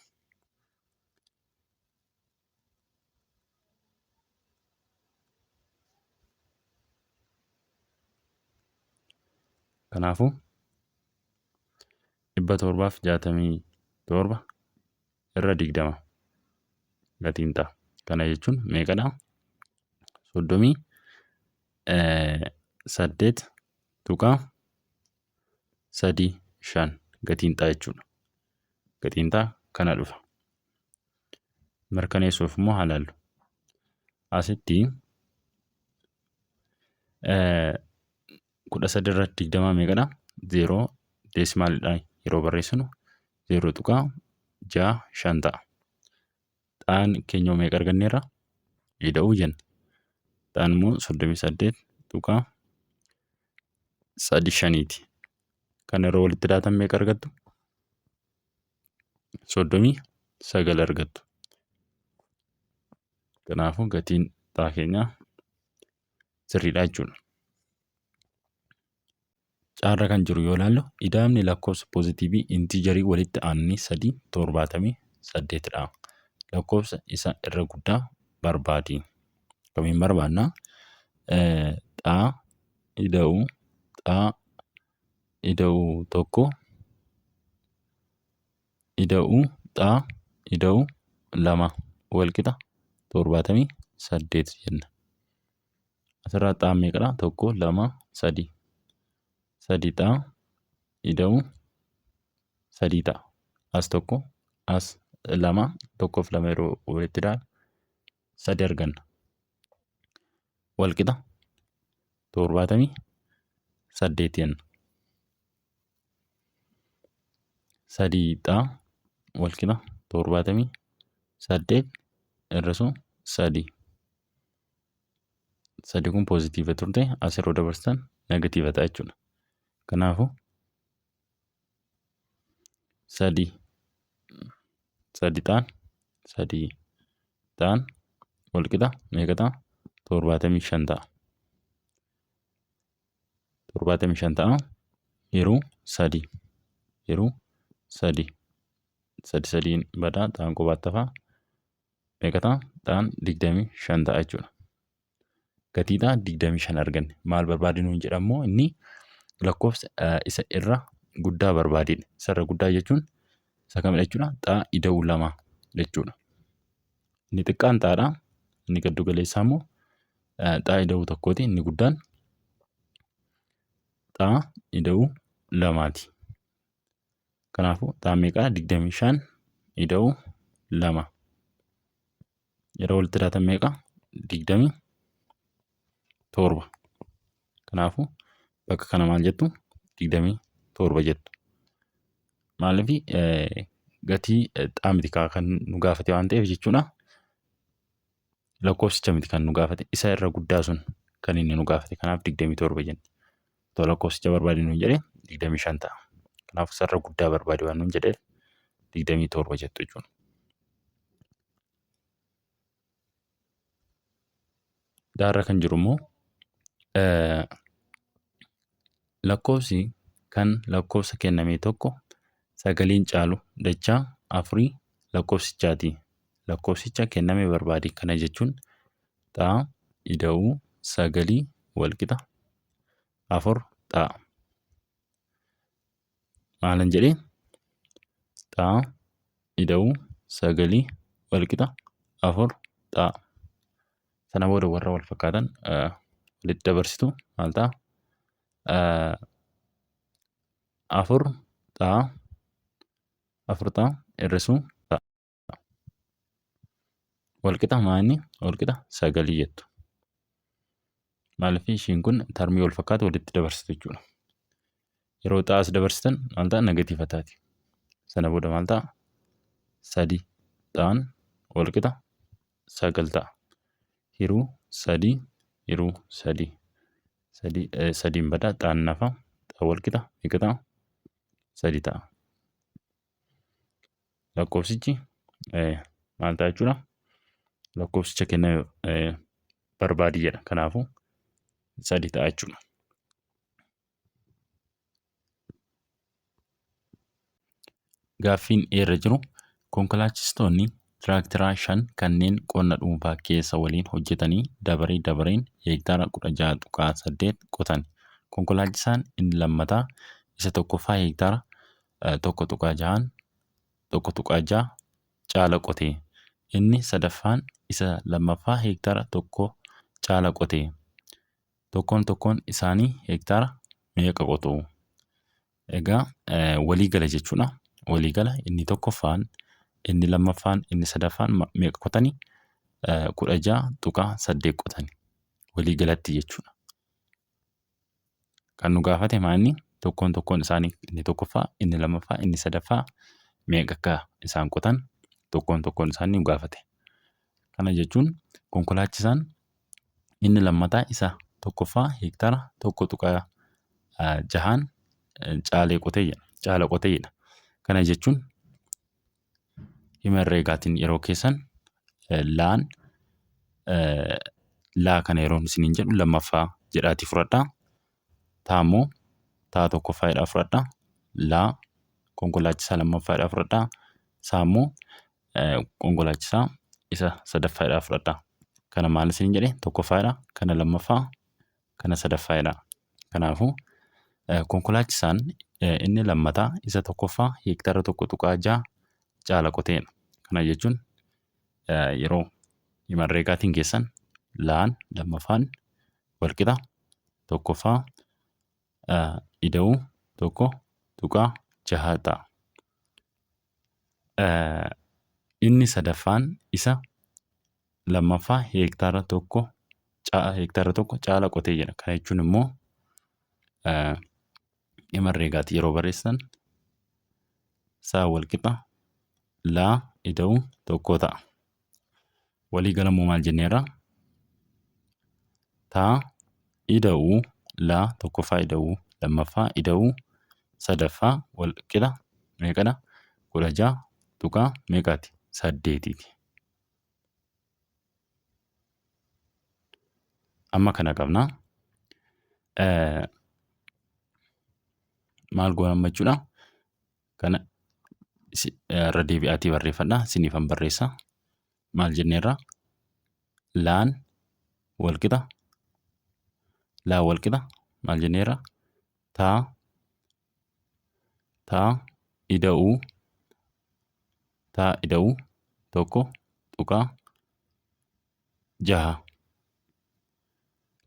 Kanaafuu 767 irra 20 gatiin ta'a. Kana jechuun meeqadha? 38.35 gatiin ta'a jechuudha. Gatiin ta'a kana dhufa. Mirkaneessuuf immoo haa ilaallu. Asitti 13 irra 20 meeqadha? Zeeroo deesimaalidhaan yeroo barreessinu 0.65 ta'a. Xaan keenya meeqa arganneerra? Ida'uu jenna. Xaan immoo 38.35ti. Kana yeroo walitti daatan meeqa argattu? 39 argattu. Kanaafuu gatiin xaa keenyaa sirriidha jechuudha. Caarra kan jiru yoo ilaallu ida'amni lakkoofsa poozitiivii intiijarii walitti aananii 3 78 dha. Lakkoofsa isa irra guddaa barbaadi. Kamiin barbaadna? Xaa ida'uu xaa ida'uu 1 ida'uu xaa ida'uu 2 walqixa 78 jenna. Asirraa xaan meeqadha? 1, 2, 3. 3 xaa ida'uu 3 ta'a. As 1, as 2, 1 fi 2 yeroo walitti ida'an 3 arganna. Walqixa 78 jenna. 3 xaa walqixa 78 hir'isuu 3. Sadi kun poozitiiva turte as yeroo dabarsitan negatiiva ta'a jechuudha. Kanaafuu sadi sadi xaan sadii xaan walqixa meeqa ta'a? 75 ta'a. 75 ta'a. Yeroo sadi yeroo sadi sadi sadiin badaa xaan qobaatti hafaa meeqa ta'a? Xaan 25 ta'a jechuudha. Gatii xaa 25 arganne. Maal barbaadi nuun jedha immoo inni lakkoofsa isa irra guddaa barbaadidha. Isa irra guddaa jechuun isa kamidha jechuudha? Xaa ida'uu 2 jechuudha. Inni xiqqaan xaadha. Inni gaddu galeessaa immoo xaa ida'uu tokkooti. Inni guddaan xaa ida'uu lamaati. Kanaafuu xaan meeqa? 25 ida'uu 2. Yeroo walitti daatan meeqa? 27. Kanaafuu bakka kana maal jettu? 27 jettu. Maaliif gatii xaa miti kan nu gaafate waan ta'eef jechuudha. Lakkoofsicha miti kan nu gaafate isa irra guddaa sun kan inni nu gaafate kanaaf 27 jenna. Otoo lakkoofsicha barbaade nuun jedhe 25 ta'a. Kanaaf isa irra guddaa barbaade waan nuun jedheef 27 jettu jechuudha. Daarra kan jiru immoo lakkoofsi kan lakkoofsa kenname tokko sagaliin caalu dachaa afurii lakkoofsichaati. Lakkoofsicha kenname barbaadi. Kana jechuun xaa ida'uu sagalii walqixa afur xaa. Maalan jedhee? Xaa ida'uu sagalii walqixa afur xaa. Sana booda warra wal fakkaatan walitti dabarsitu maal ta'a? Afur xaa afur xaa hir'isuu xaa. Walqixa maanni walqixa sagalii jettu. Maaliif ishiin kun tarmii wal fakkaatu walitti dabarsitu jechuudha. Yeroo xaas dabarsitan maal ta'a negatiiva taati. Sana booda maal ta'a? Sadi xaan walqixa sagal ta'a. Hiruu sadii hiruu sadii. Sadii sadiin badaa xaan nafa xaan walqixa meeqa ta'a? Sadi ta'a. Lakkoofsichi maal ta'a jechuudha? Lakkoofsicha kenname barbaadi jedha. Kanaafuu sadi ta'a jechuudha. Gaaffiin irra jiru konkolaachistoonni tiraaktaraa 5 kanneen qonna dhuunfaa keessa waliin hojjetanii dabaree dabareen heektaara 16.8 qotan. Konkolaachisaan inni lammataa isa tokkoffaa heektaara 1.6 1.6 caala qote. Inni sadaffaan isa lammaffaa heektaara 1 caala qote. Tokkoon tokkoon isaanii heektaara meeqa qotu? Egaa waliigala jechuudha. Waliigala inni tokkoffaan, inni lammaffaan, inni sadaffaan meeqa qotani? 16.8 qotani. Waliigalatti jechuudha. Kan nu gaafate maanni tokkoon tokkoon isaanii inni tokkoffaa, inni lammaffaa, inni sadaffaa meeqa akka isaan qotan tokkoon tokkoon isaanii nu gaafate. Kana jechuun konkolaachisaan inni lammataa isa tokkoffaa heektaara 1.6n caalee qotee jedha. Caala qotee jedha. Kana jechuun hima herreegaatiin yeroo keessan laan laa kana yeroo isiniin jedhu lammaffaa jedhaatii fudhadhaa. Taa immoo Taa tokkoffaadhaa fudhadhaa. Laa konkolaachisaa lammaffaadhaa fudhadhaa. Saa immoo konkolaachisaa isa sadaffaadhaa fudhadhaa. Kana maal isiniin jedhe? Tokkoffaadha. Kana lammaffaa, kana sadaffaadha. Kanaafuu konkolaachisaan inni lammataa isa tokkoffaa heektaara 1.6 caala qoteedha. Kana jechuun yeroo himarreegaatiin keessan laan lammaffaan walqixa tokkoffaa ida'uu 1.6 ta'a. Inni sadaffaan isa lammaffaa heektaara 1 caala qotee jedha. Kana jechuun immoo himarreegaati yeroo barreessan saa walqixa laa ida'uu 1 ta'a. Walii galammoo maal jenneerra? Taa ida'uu laa tokkoffaa ida'uu lammaffaa ida'uu sadaffaa wal qixa meeqadha? 16 tuqaa meeqaati? Saddeetiiti. Amma kana qabna. Maal goona amma jechuudha? Kana irra deebi'aatii barreeffadha. Isiniifan barreessa. Maal jenneerra? Laan walqixa laa walqixa maal jenneerra? Taa taa ida'uu taa ida'uu 1.6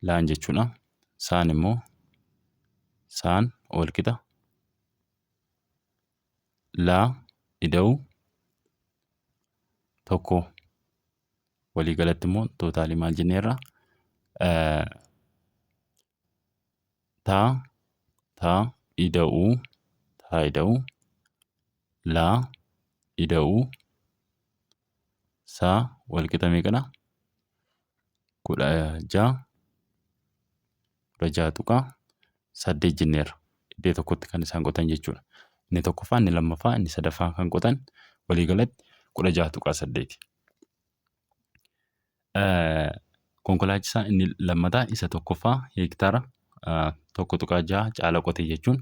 laan jechuudha. Saan immoo saan walqixa laa ida'uu 1. Walii galatti immoo tootaalii maal jenneerra? Taa taa ida'uu taa ida'uu laa ida'uu saa walqixa meeqadha? 16 16.8 jenneerra. Iddoo tokkotti kan isaan qotan jechuudha. Inni tokkoffaa, inni lammaffaa, inni sadaffaa kan qotan waliigalatti 16.8. Konkolaachisaa inni lammataa isa tokkoffaa heektaara 1.6 caala qote jechuun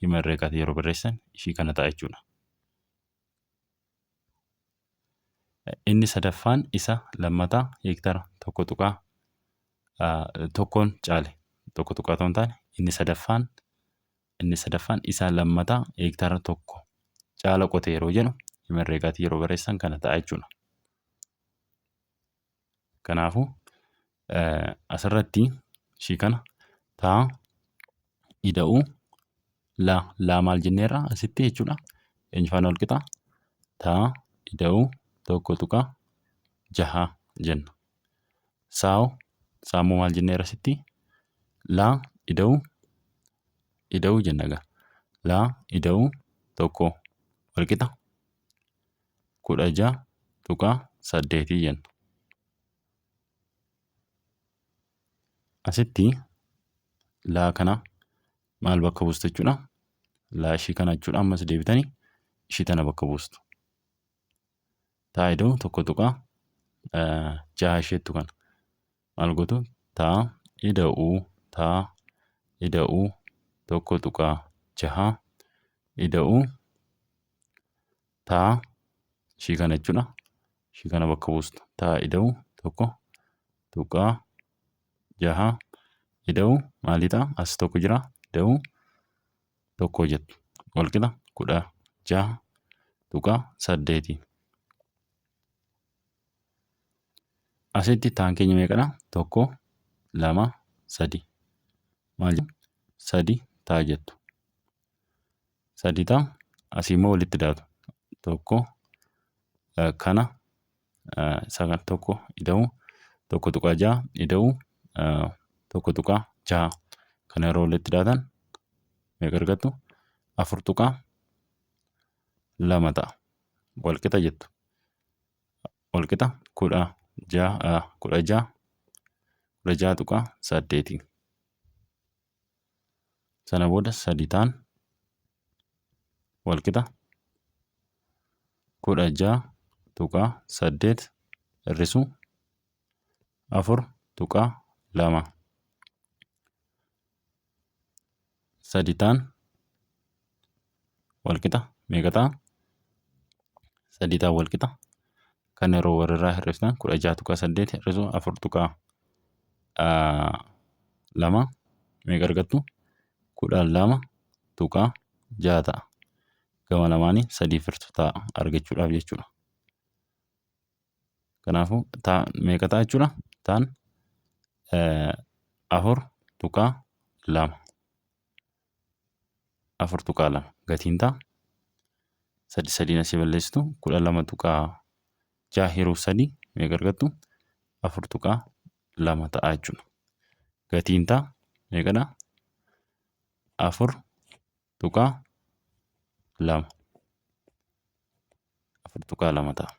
hima herreegaatiin yeroo barreessan ishii kana ta'a jechuudha. Inni sadaffaan isa lammataa heektaara 1.1n caale. Tokko tuqaa otoo hin taane inni sadaffaan isa lammataa heektaara 1 caala qote yeroo jedhu hima herreegaatiin yeroo barreessan kana ta'a jechuudha. Kanaafuu asirratti ishii kana taa ida'uu laa laa maal jenneerra asitti jechuudha. Eenyu faana wal qixa? Taa ida'uu 1.6 jenna. Saawo saammoo maal jenneerra asitti? Laa ida'uu ida'uu jenna egaa. Laa ida'uu 1 wal qixa 16.8 jenna. Asitti laa kana maal bakka buustu jechuudha? Laa ishii kana jechuudha. Ammas deebitanii ishii tana bakka buustu. Taa ida'uu 1.6 isheettu kana. Maal gootu? Taa ida'uu taa ida'uu 1.6 ida'uu taa ishii kana jechuudha. Ishii kana bakka buustu. Taa ida'uu 1.6 ida'uu maalii ta'a? As tokko jira. Ida'uu 1 jettu. Walqixa 16.8. Asitti taan keenya meeqadha? 1, 2, 3. Maal jedhu? 3 taa jettu. 3 taa asii immoo walitti daatu. 1 kana isa kana 1 ida'uu 1.6 ida'uu 1.6 kana yeroo walitti daatan meeqa argattu? 4.2 ta'a. Walqixa jettu. Walqixa 16 16 16.8. Sana booda 3 ta'an walqixa 16.8 hir'isuu 4.2. Sadi taan walqixa meeqa ta'a? Sadi taan walqixa kan yeroo walirraa hir'iftan 16.8 hir'isuu 4.2 meeqa argattu? 12.6 ta'a. Gama lamaanii sadiif hirtu ta'a argachuudhaaf jechuudha. Kanaafuu meeqa ta'a jechuudha? Taan 4.2. 4.2 gatiin ta'a. Sadi sadiin asii balleessitu 12.6 hiruu sadii meeqa argattu? 4.2 ta'a jechuudha. Gatiin ta'a meeqadha? 4.2. 4.2 ta'a.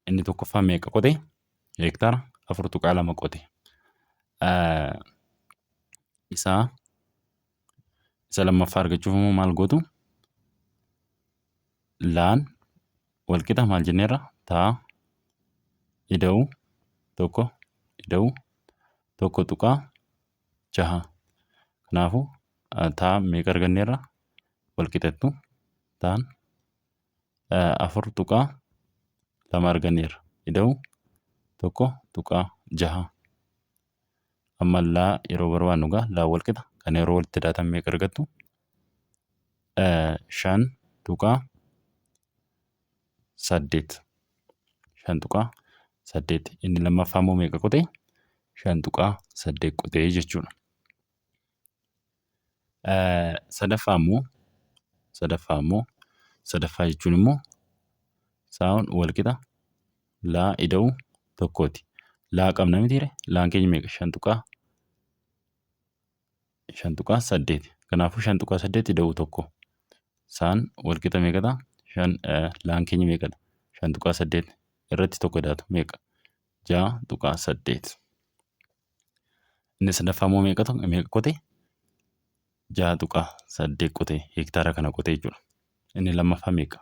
Inni tokkoffaa meeqa qote? Heektaara 4.2 qote. Isaa isa lammaffaa argachuuf immoo maal gootu? Laan walqixa maal jenneerra? Taa ida'uu tokko ida'uu 1.6. Kanaafuu taa meeqa arganneerra? Walqixattu taan 4.2 arganneerra. Ida'uu 1.6. Amma laa yeroo barbaannu egaa laa walqixa kan yeroo walitti daatan meeqa argattu? 5.8. 5.8. Inni lammaffaa immoo meeqa qotee? 5.8 qotee jechuudha. Sadaffaa immoo sadaffaa immoo sadaffaa jechuun immoo saa'on walqixa laa ida'uu tokkooti. Laa qabna mitiire? Laan keenya meeqa? 5.8. Kanaafuu 5.8 ida'uu tokko. Saan walqixa meeqa ta'a? Shan laan keenya meeqadha? 5.8 irratti tokko idaatu meeqa? 6.8. Inni sadaffaa immoo meeqa meeqa qote? 6.8 qote, heektaara kana qote jechuudha. Inni lammaffaa meeqa?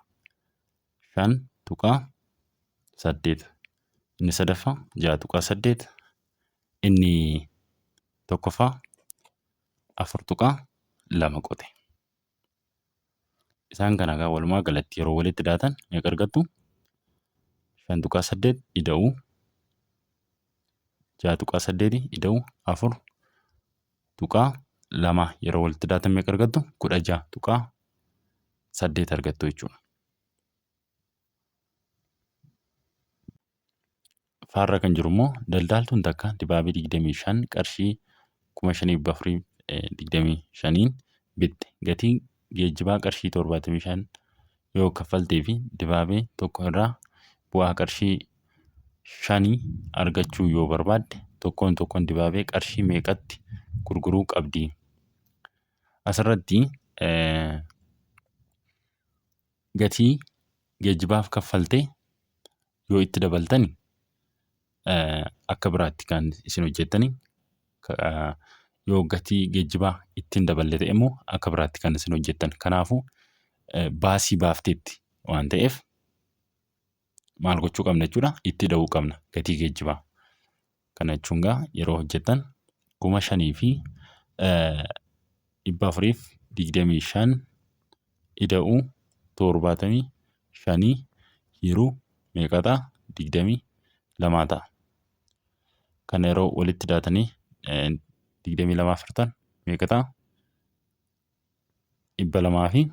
5.8. Inni sadaffaa 6.8. Inni tokkoffaa 4.2 qote. Isaan kana egaa walumaa galatti yeroo walitti daatan meeqa argattu? 5.8 ida'uu 6.8 ida'uu 4.2 yeroo walitti daatan meeqa argattu? 16.8 argattu jechuudha. Faarra kan jiru immoo daldaaltuun takka dibaabee 25 qarshii 5425n bitte. Gatii geejjibaa qarshii 75 yoo kaffaltee fi dibaabee tokko irraa bu'aa qarshii 5 argachuu yoo barbaadde tokkoon tokkoon dibaabee qarshii meeqatti gurguruu qabdi? Asirratti gatii geejjibaaf kaffalte yoo itti dabaltani akka biraatti kan isin hojjettani, yoo gatii geejjibaa ittiin daballe ta'e immoo akka biraatti kan isin hojjettan. Kanaafuu baasii baafteetti waan ta'eef maal gochuu qabna jechuudha? Itti da'uu qabna gatii geejjibaa. Kana jechuun gaa yeroo hojjettan 5425 ida'uu 75 hiruu meeqa ta'a? 22 ta'a. Kana yeroo walitti daatanii 22 hirtan meeqa ta'a? Dhibba lamaa fi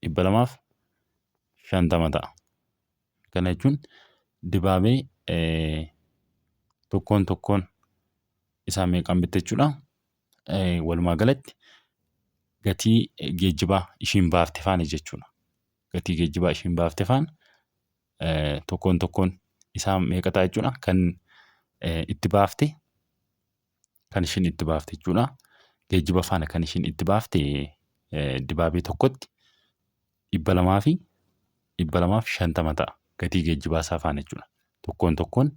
250 ta'a. Kana jechuun dibaabee tokkoon tokkoon isaa meeqaan bitte jechuudha? Walumaa galatti gatii geejjibaa ishiin baafte faana jechuudha. Gatii geejjibaa ishiin baafte faana tokkoon tokkoon isaa meeqa ta'a jechuudha? Kan itti baafte, kan ishiin itti baafte jechuudha. Geejjiba faana kan ishiin itti baafte dibaabee tokkotti 200 fi 250 ta'a. Gatii geejjibaa isaa faana jechuudha. Tokkoon tokkoon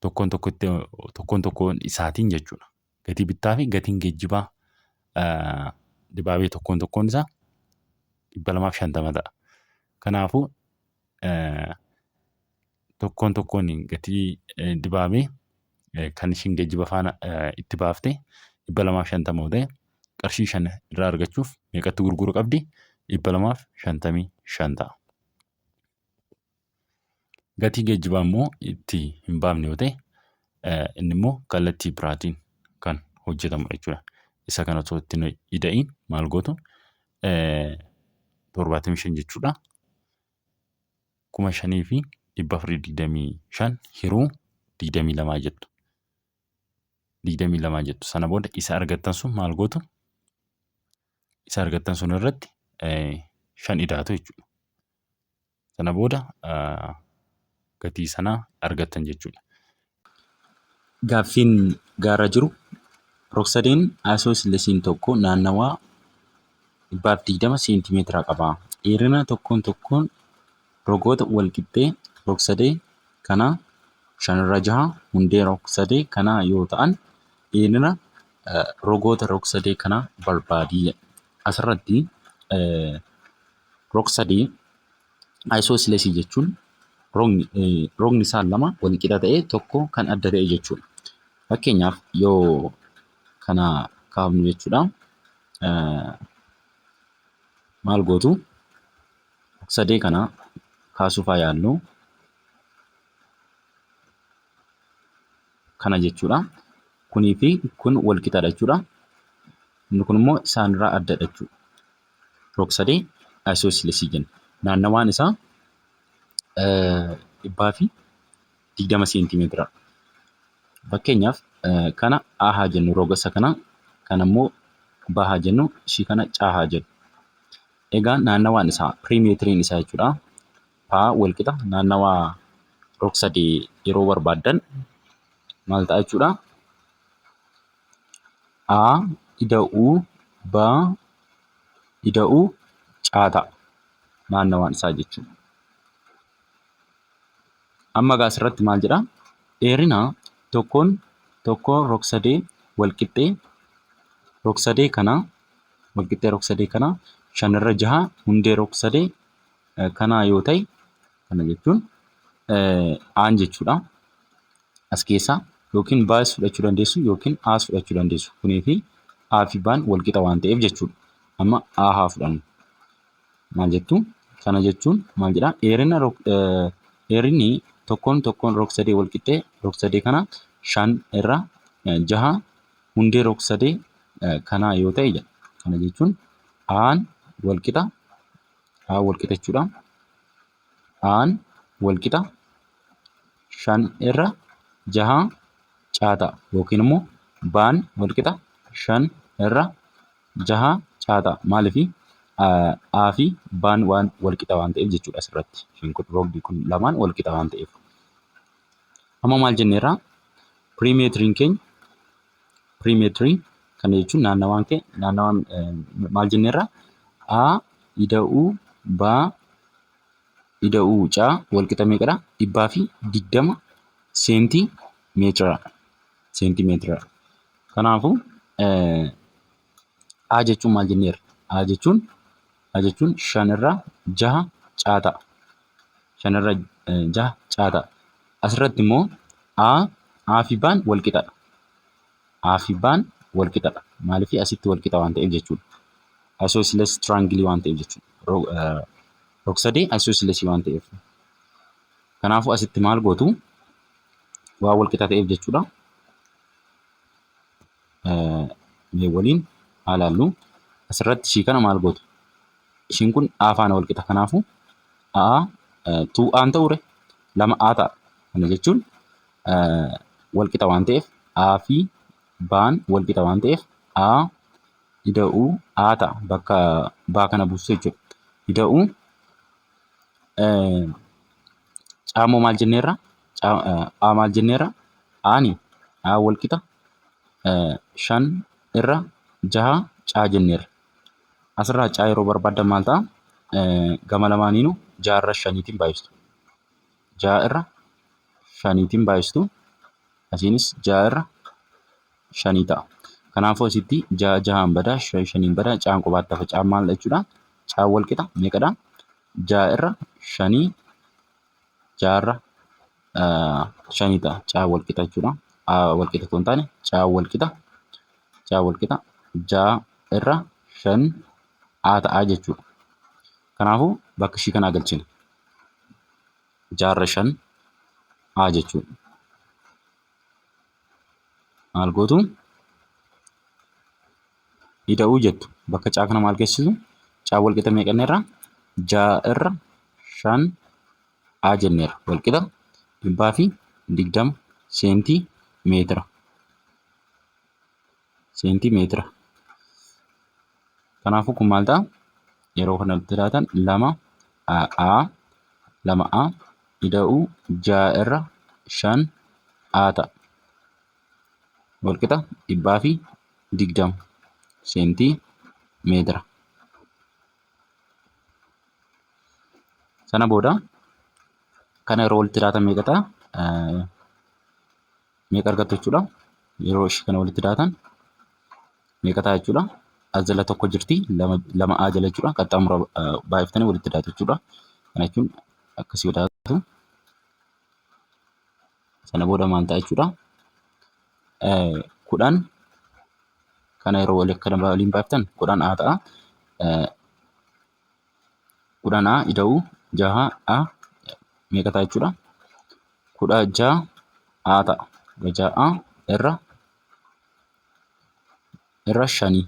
tokkoon tokkotti tokkoon tokkoon isaatiin jechuudha. Gatii bittaa fi gatiin geejjibaa dibaabee tokkoon tokkoon isaa 250 ta'a. Kanaafuu tokkoon tokkoon gatii dibaabee Kan ishiin geejjiba faana itti baafte 250 yoo ta'e, qarshii 5 irraa argachuuf meeqatti gurguruu qabdi? 255 ta'a. Gatii geejjibaa immoo itti hin baafne yoo ta'e, inni immoo kallattii biraatiin kan hojjetamudha jechuudha. Isa kana osoo itti hin ida'iin maal gootu? 75 jechuudha. 5425 hiruu 22 jettu. 22 jettu. Sana booda isa argattan sun maal gootu? Isa argattan sun irratti 5 idaatu jechuudha. Sana booda gatii sanaa argattan jechuudha. Gaaffiin gaarra jiru rogsadeen ayisoosileesiin tokko naannawaa 120 seentimeetira qaba. Dheerina tokkoon tokkoon rogoota walqixxee rogsadee kanaa 6/5 hundee rogsadee kanaa yoo ta'an, dheerina rogoota rogsadee kanaa barbaadi jedha. Asirratti rogsadee ayisoosileesii jechuun rogni isaa lama wal qixa ta'ee tokko kan adda ta'e jechuudha. Fakkeenyaaf yoo kana kaafnu jechuudha. Maal gootu? Rogsadee kana kaasuuf haa yaallu. Kana jechuudha. Kunii fi kun wal qixadha jechuudha. Inni kun immoo isaanirraa addadha jechuudha. Rogsadee ayisoosileesii jenna. Naannawaan isaa 120 seentimeetira. Fakkeenyaaf kana A haa jennu roga isa kana, kana immoo B haa jennu, ishii kana C haa jennu. Egaa naannawaan isaa piriimeetiriin isaa jechuudha. P walqixa naannawaa rog-sadee yeroo barbaaddan maal ta'a jechuudha? A ida'uu B ida'uu C ta'a. Naannawaan isaa jechuudha. Amma egaa asirratti maal jedhaa? Dheerina tokkoon tokkoo rog-sadee walqixxee rog-sadee kanaa walqixxee rog-sadee kanaa 6/5 hundee rog-sadee kanaa yoo ta'e, kana jechuun aan jechuudha. As keessaa yookiin baas fudhachuu dandeessu yookiin aas fudhachuu dandeessu. Kunii fi A fi B'n walqixa waan ta'eef jechuudha. Amma A haa fudhannu. Maal jettu? Kana jechuun maal jedhaa? Dheerina dheerinni tokkoon tokkoon rog-sadee walqixxee rog-sadee kana 5/6 hundee rog-sadee kanaa yoo ta'e jedha. Kana jechuun A'n walqixa A walqixa jechuudha. A'n walqixa 5/6 C ta'a yookiin immoo B'n walqixa 5/6 C ta'a. Maaliif? A fi B'n waan walqixa waan ta'eef jechuudha asirratti. Isheen kun rogdi kun lamaan walqixa waan ta'eef. Amma maal jenneerraa? Piriimeetiriin keenya piriimeetirii kana jechuun naannawaan keenya naannawaan maal jenneerraa? A ida'uu B ida'uu C walqixa meeqadha? 120 seentimeetira. Seentimeetira. Kanaafuu A jechuun maal jenneerra? A jechuun 5/6 C ta'a. 5/6 C ta'a. Asirratti immoo A fi B'n wal qixadha. A fi B'n wal qixadha. Maaliif? Asitti wal qixa waan ta'eef jechuudha. Isosceles triangle waan ta'eef jechuudha. Rog-sadee isosceles waan ta'eef. Kanaafuu asitti maal gootu? Waan wal qixa ta'eef jechuudha. Mee waliin haa ilaallu. Asirratti ishii kana maal gootu? Ishiin kun A faana wal qixa. Kanaafuu A 2 A'n ta'uure 2 A ta'a. Kana jechuun wal qixa waan ta'eef, A fi B'n wal qixa waan ta'eef, A ida'uu A ta'a bakka B kana buustu jechuudha. Ida'uu C immoo maal jenneerra? A maal jenneerra? Aani A wal qixa 5/6 C jenneerra. Asirraa C yeroo barbaaddan maal ta'a? Gama lamaaniinuu ja'a irra shaniitiin baay'istu. Ja'a irra shaniitiin baay'istu. Asiinis ja'a irra shanii ta'a. Kanaafuu asitti ja'a jahaan badaa, shan shaniin badaa, C'n qobaatti hafa. C'n maal jechuudha? C'n wal qixa meeqadha? Ja'a irra shanii, ja'a irra shanii ta'a. C'n wal qixa jechuudha. A walqixa otoo hin taane C walqixa C walqixa 6 irra 5 A ta'a jechuudha. Kanaafuu bakka ishii kanaa galchina. 6 irra 5 A jechuudha. Maal gootu? Ida'uu jettu. Bakka C kana maal geessisu? C walqixa meeqa jenneerra? 6 irra 5 A jenneerra. Walqixa 120 seentii meetira. Seentii meetira. Kanaafuu kun maal ta'a? Yeroo kanatti laatan 2 A 2 A ida'uu 6 irra 5 A ta'a. Walqixa 120 seentii meetira. Sana booda kana yeroo walitti daatan meeqa ta'a? Meeqa argattu jechuudha? Yeroo ishii kana walitti daatan meeqa ta'a jechuudha? As jala tokko jirti lama A jala jechuudha. Qaxxaamura baay'iftanii walitti daatu jechuudha. Kana jechuun akkasii daatu. Sana booda maal ta'a jechuudha? 10 kana yeroo waliin baay'iftan 10 A ta'a. 10 A ida'uu 6 A meeqa ta'a jechuudha? 16 A ta'a. 16 A irra shanii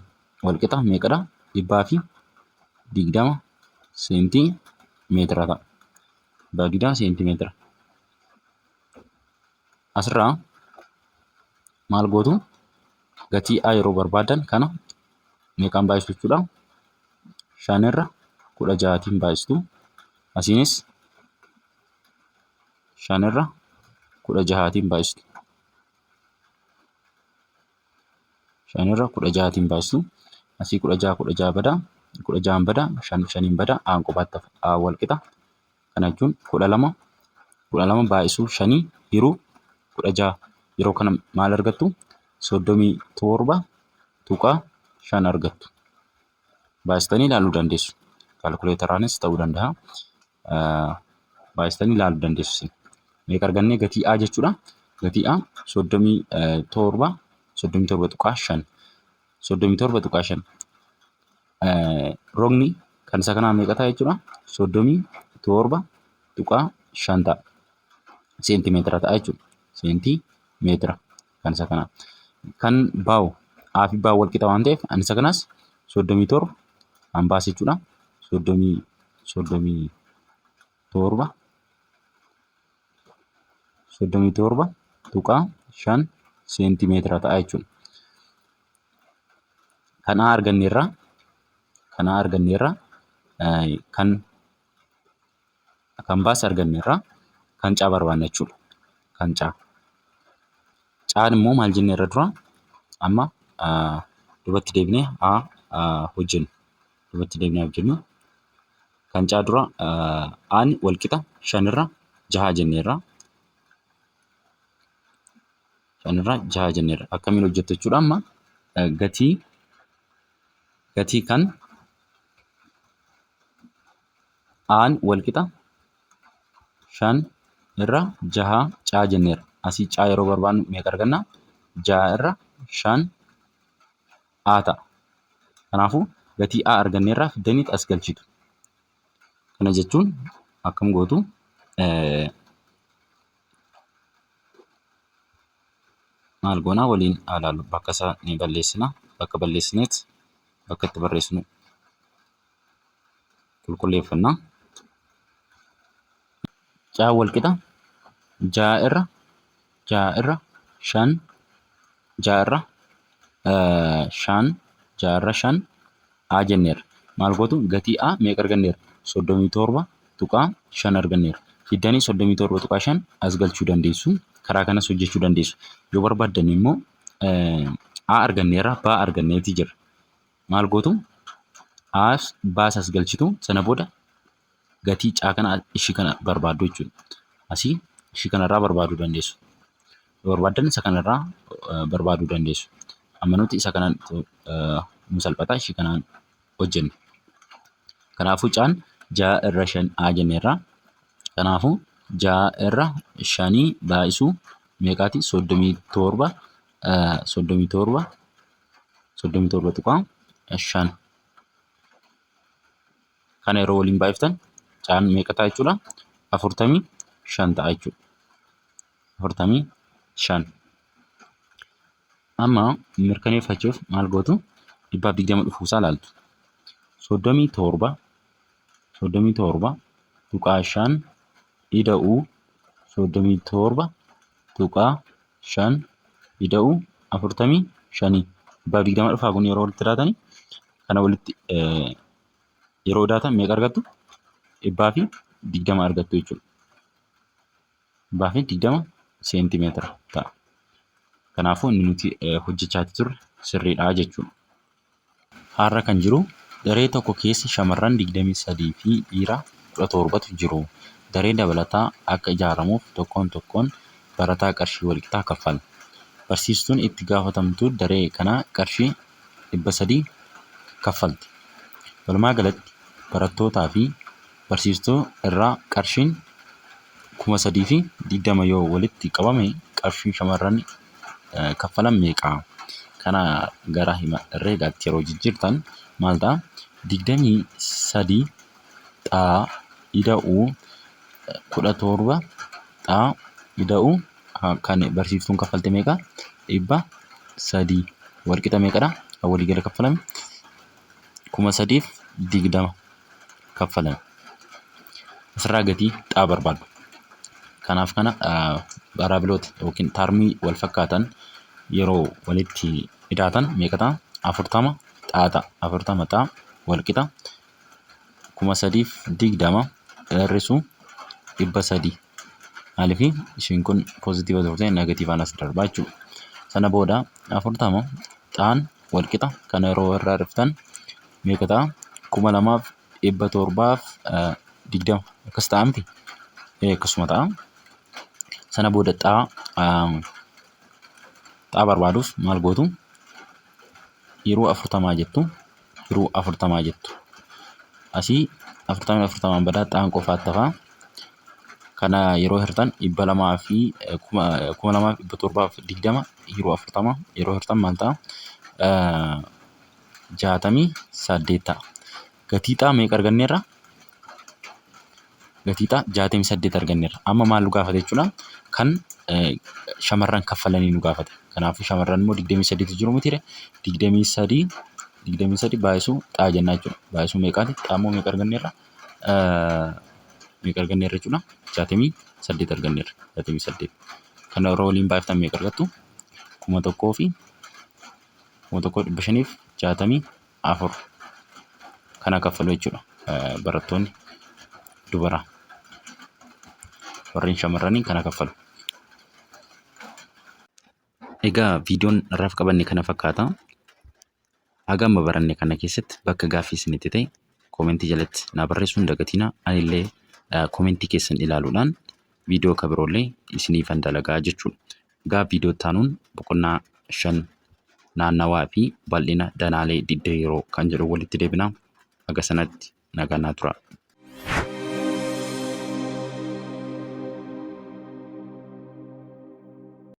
walqixa meeqadha? 120 seentii meetira ta'a. 120 seentii meetira. Asirraa maal gootu? Gatii A yeroo barbaadan kana meeqaan baay'istu jechuudha? 5 irra 16tiin baay'istu. Asiinis 5 irra 16tiin baay'istu. 5 irra 16tiin baay'istu. Asii 16 16 bada. 16n bada. 5 5n bada. A'n qofaatti hafa. A wal qixa. Kana jechuun 12 12 baay'isuu 5 hiruu 16 yeroo kana maal argattu? 37.5 argattu. Baay'istanii ilaaluu dandeessu. Kaalkuleetaraanis ta'uu danda'a. Baay'istanii ilaaluu dandeessu isin. Meeqa argannee gatii A jechuudha? Gatii A 37 37.5 37.5 Rogni kan isa kanaa meeqa ta'a jechuudha? 37.5 ta'a. Seentimeetira ta'a jechuudha. Seentimeetira kan isa kanaa. Kan baa'u A fi B wal qixa waan ta'eef an isa kanaas 37 an baase jechuudha. 37 37.5 seentimeetira ta'a jechuudha. Kan A arganneerra kan A arganneerra kan baas arganneerra kan C barbaanna jechuudha. Kan C. C'n immoo maal jenneerra dura? Amma duubatti deebinee haa hojjennu. Duubatti deebinee haa hojjennu. Kan C dura A'n wal qixa shanirra jaha jenneerra. Shanirra jaha jenneerra. Akkamiin hojjettu jechuudha amma gatii kan A'n wal qixa 5 irra 6 C jenneerra. Asii C yeroo barbaannu meeqa arganna? 6 irra 5 A ta'a. Kanaafuu gatii A arganneerraa fiddaniit as galchitu. Kana jechuun akkam gootu? Maal goonaa waliin haa ilaallu. Bakka isaa ni balleessina. Bakka balleessineet bakka itti barreessinu qulqulleeffanna. Caan wal qixa ja'a irra ja'a irra shan ja'a irra shan ja'a irra shan A jenneerra. Maal gootu gatii A meeqa arganneerra? 37.5 arganneerra. Fiddanii 37.5 as galchuu dandeessu. Karaa kanas hojjechuu dandeessu. Yoo barbaaddan immoo A arganneerra B arganneeti jira. Maal gootu? As baas as galchitu sana booda gatii C kana ishii kana barbaaddu jechuudha. Asii ishii kanarraa barbaaduu dandeessu. Yoo barbaaddan isa kanarraa barbaaduu dandeessu. Amma nuti isa kanaan nu salphata ishii kanaan hojjenna. Kanaafuu caan ja'a irra shan A jenneerra. Kanaafuu ja'a irra shanii baay'isuu meeqaati? 37, 37, 37.5. Kana yeroo waliin baay'iftan caan meeqa ta'a jechuudha? 45 ta'a jechuudha. 45. Amma mirkaneeffachuuf maal gootu? 120 dhufuusaa ilaaltu. 37, 37.5 ida'uu 37.5 ida'uu 45, 120 dhufaa. Kun yeroo walitti daatanii, kana walitti yeroo daatan meeqa argattu? 120 argattu jechuudha. 120 seentimeetira ta'a. Kanaafuu inni nuti hojjechaa turre sirriidha jechuudha. Har'a kan jiru daree tokko keessa shamarran 23 fi dhiira 17tu jiru. Daree dabalataa akka ijaaramuuf tokkoon tokkoon barataa qarshii walqixaa kaffala. Barsiistuun itti gaafatamtuu daree kanaa qarshii 300 kaffalti. Walumaa galatti barattootaa fi barsiistuu irraa qarshiin 3020 yoo walitti qabame qarshiin shamarran kaffalan meeqa? Kana gara hima herreegaatti yeroo jijjiirtan maal ta'a? 23 xaa ida'uu 17 xaa ida'uu kan barsiiftuun kaffalte meeqa? 300 walqixa meeqadha? Kan waliigala kaffalame 3020 kaffalame. Asirraa gatii xaa barbaaddu. Kanaaf kana variableoota yookiin termii wal fakkaatan yeroo walitti idaatan meeqa ta'a? 40 xaa ta'a. 40 xaa walqixa 3020 hir'isuu 300. Maaliif? Ishiin kun positive turte, negativeaan as darbaa jechuudha. Sana booda 40 xaan walqixa kana yeroo irraa hir'iftan meeqa ta'a? 2720 akkas ta'a miti? Akkasuma ta'a. Sana booda xaa barbaaduuf maal gootu? Yeroo 40 jettu, yeroo 40 jettu. Asii 40 40n badaa, xaan qofaatti hafaa. Kana yeroo hirtan 200 fi 2720 yeroo 40 yeroo hirtan maal ta'a? 68 ta'a. Gatii xaa meeqa arganneerra? Gatii xaa 68 arganneerra. Amma maal nu gaafate jechuudha? Kan shamarran kaffalanii nu gaafate. Kanaafuu shamarran immoo 23tu jiru mitiire? 23, 23 baay'isuu xaa jennaa jechuudha. Baay'isuu meeqaati? Xaa immoo meeqa arganneerra? Meeqa arganneerra jechuudha? 68 arganneerra. 68. Kana yeroo waliin baay'iftan meeqa argattu? 1564 kana kaffalu jechuudha. Barattoonni dubaraa. Warreen shamarranii kana kaffalu. Egaa viidiyoon har'aaf qabanne kana fakkaata. Haga amma baranne kana keessatti bakka gaaffii isinitti ta'e commentii jalatti naa barreessuu hin dagatinaa. Anillee commentii keessan ilaaluudhaan viidiyoo kan biroollee isiniifan dalagaa jechuudha. Egaa viidiyoo itti aanuun boqonnaa 5, naannawaa fi bal'ina danaalee didiriiroo kan jedhu walitti deebina. Haga sanatti nagaan naa turaa.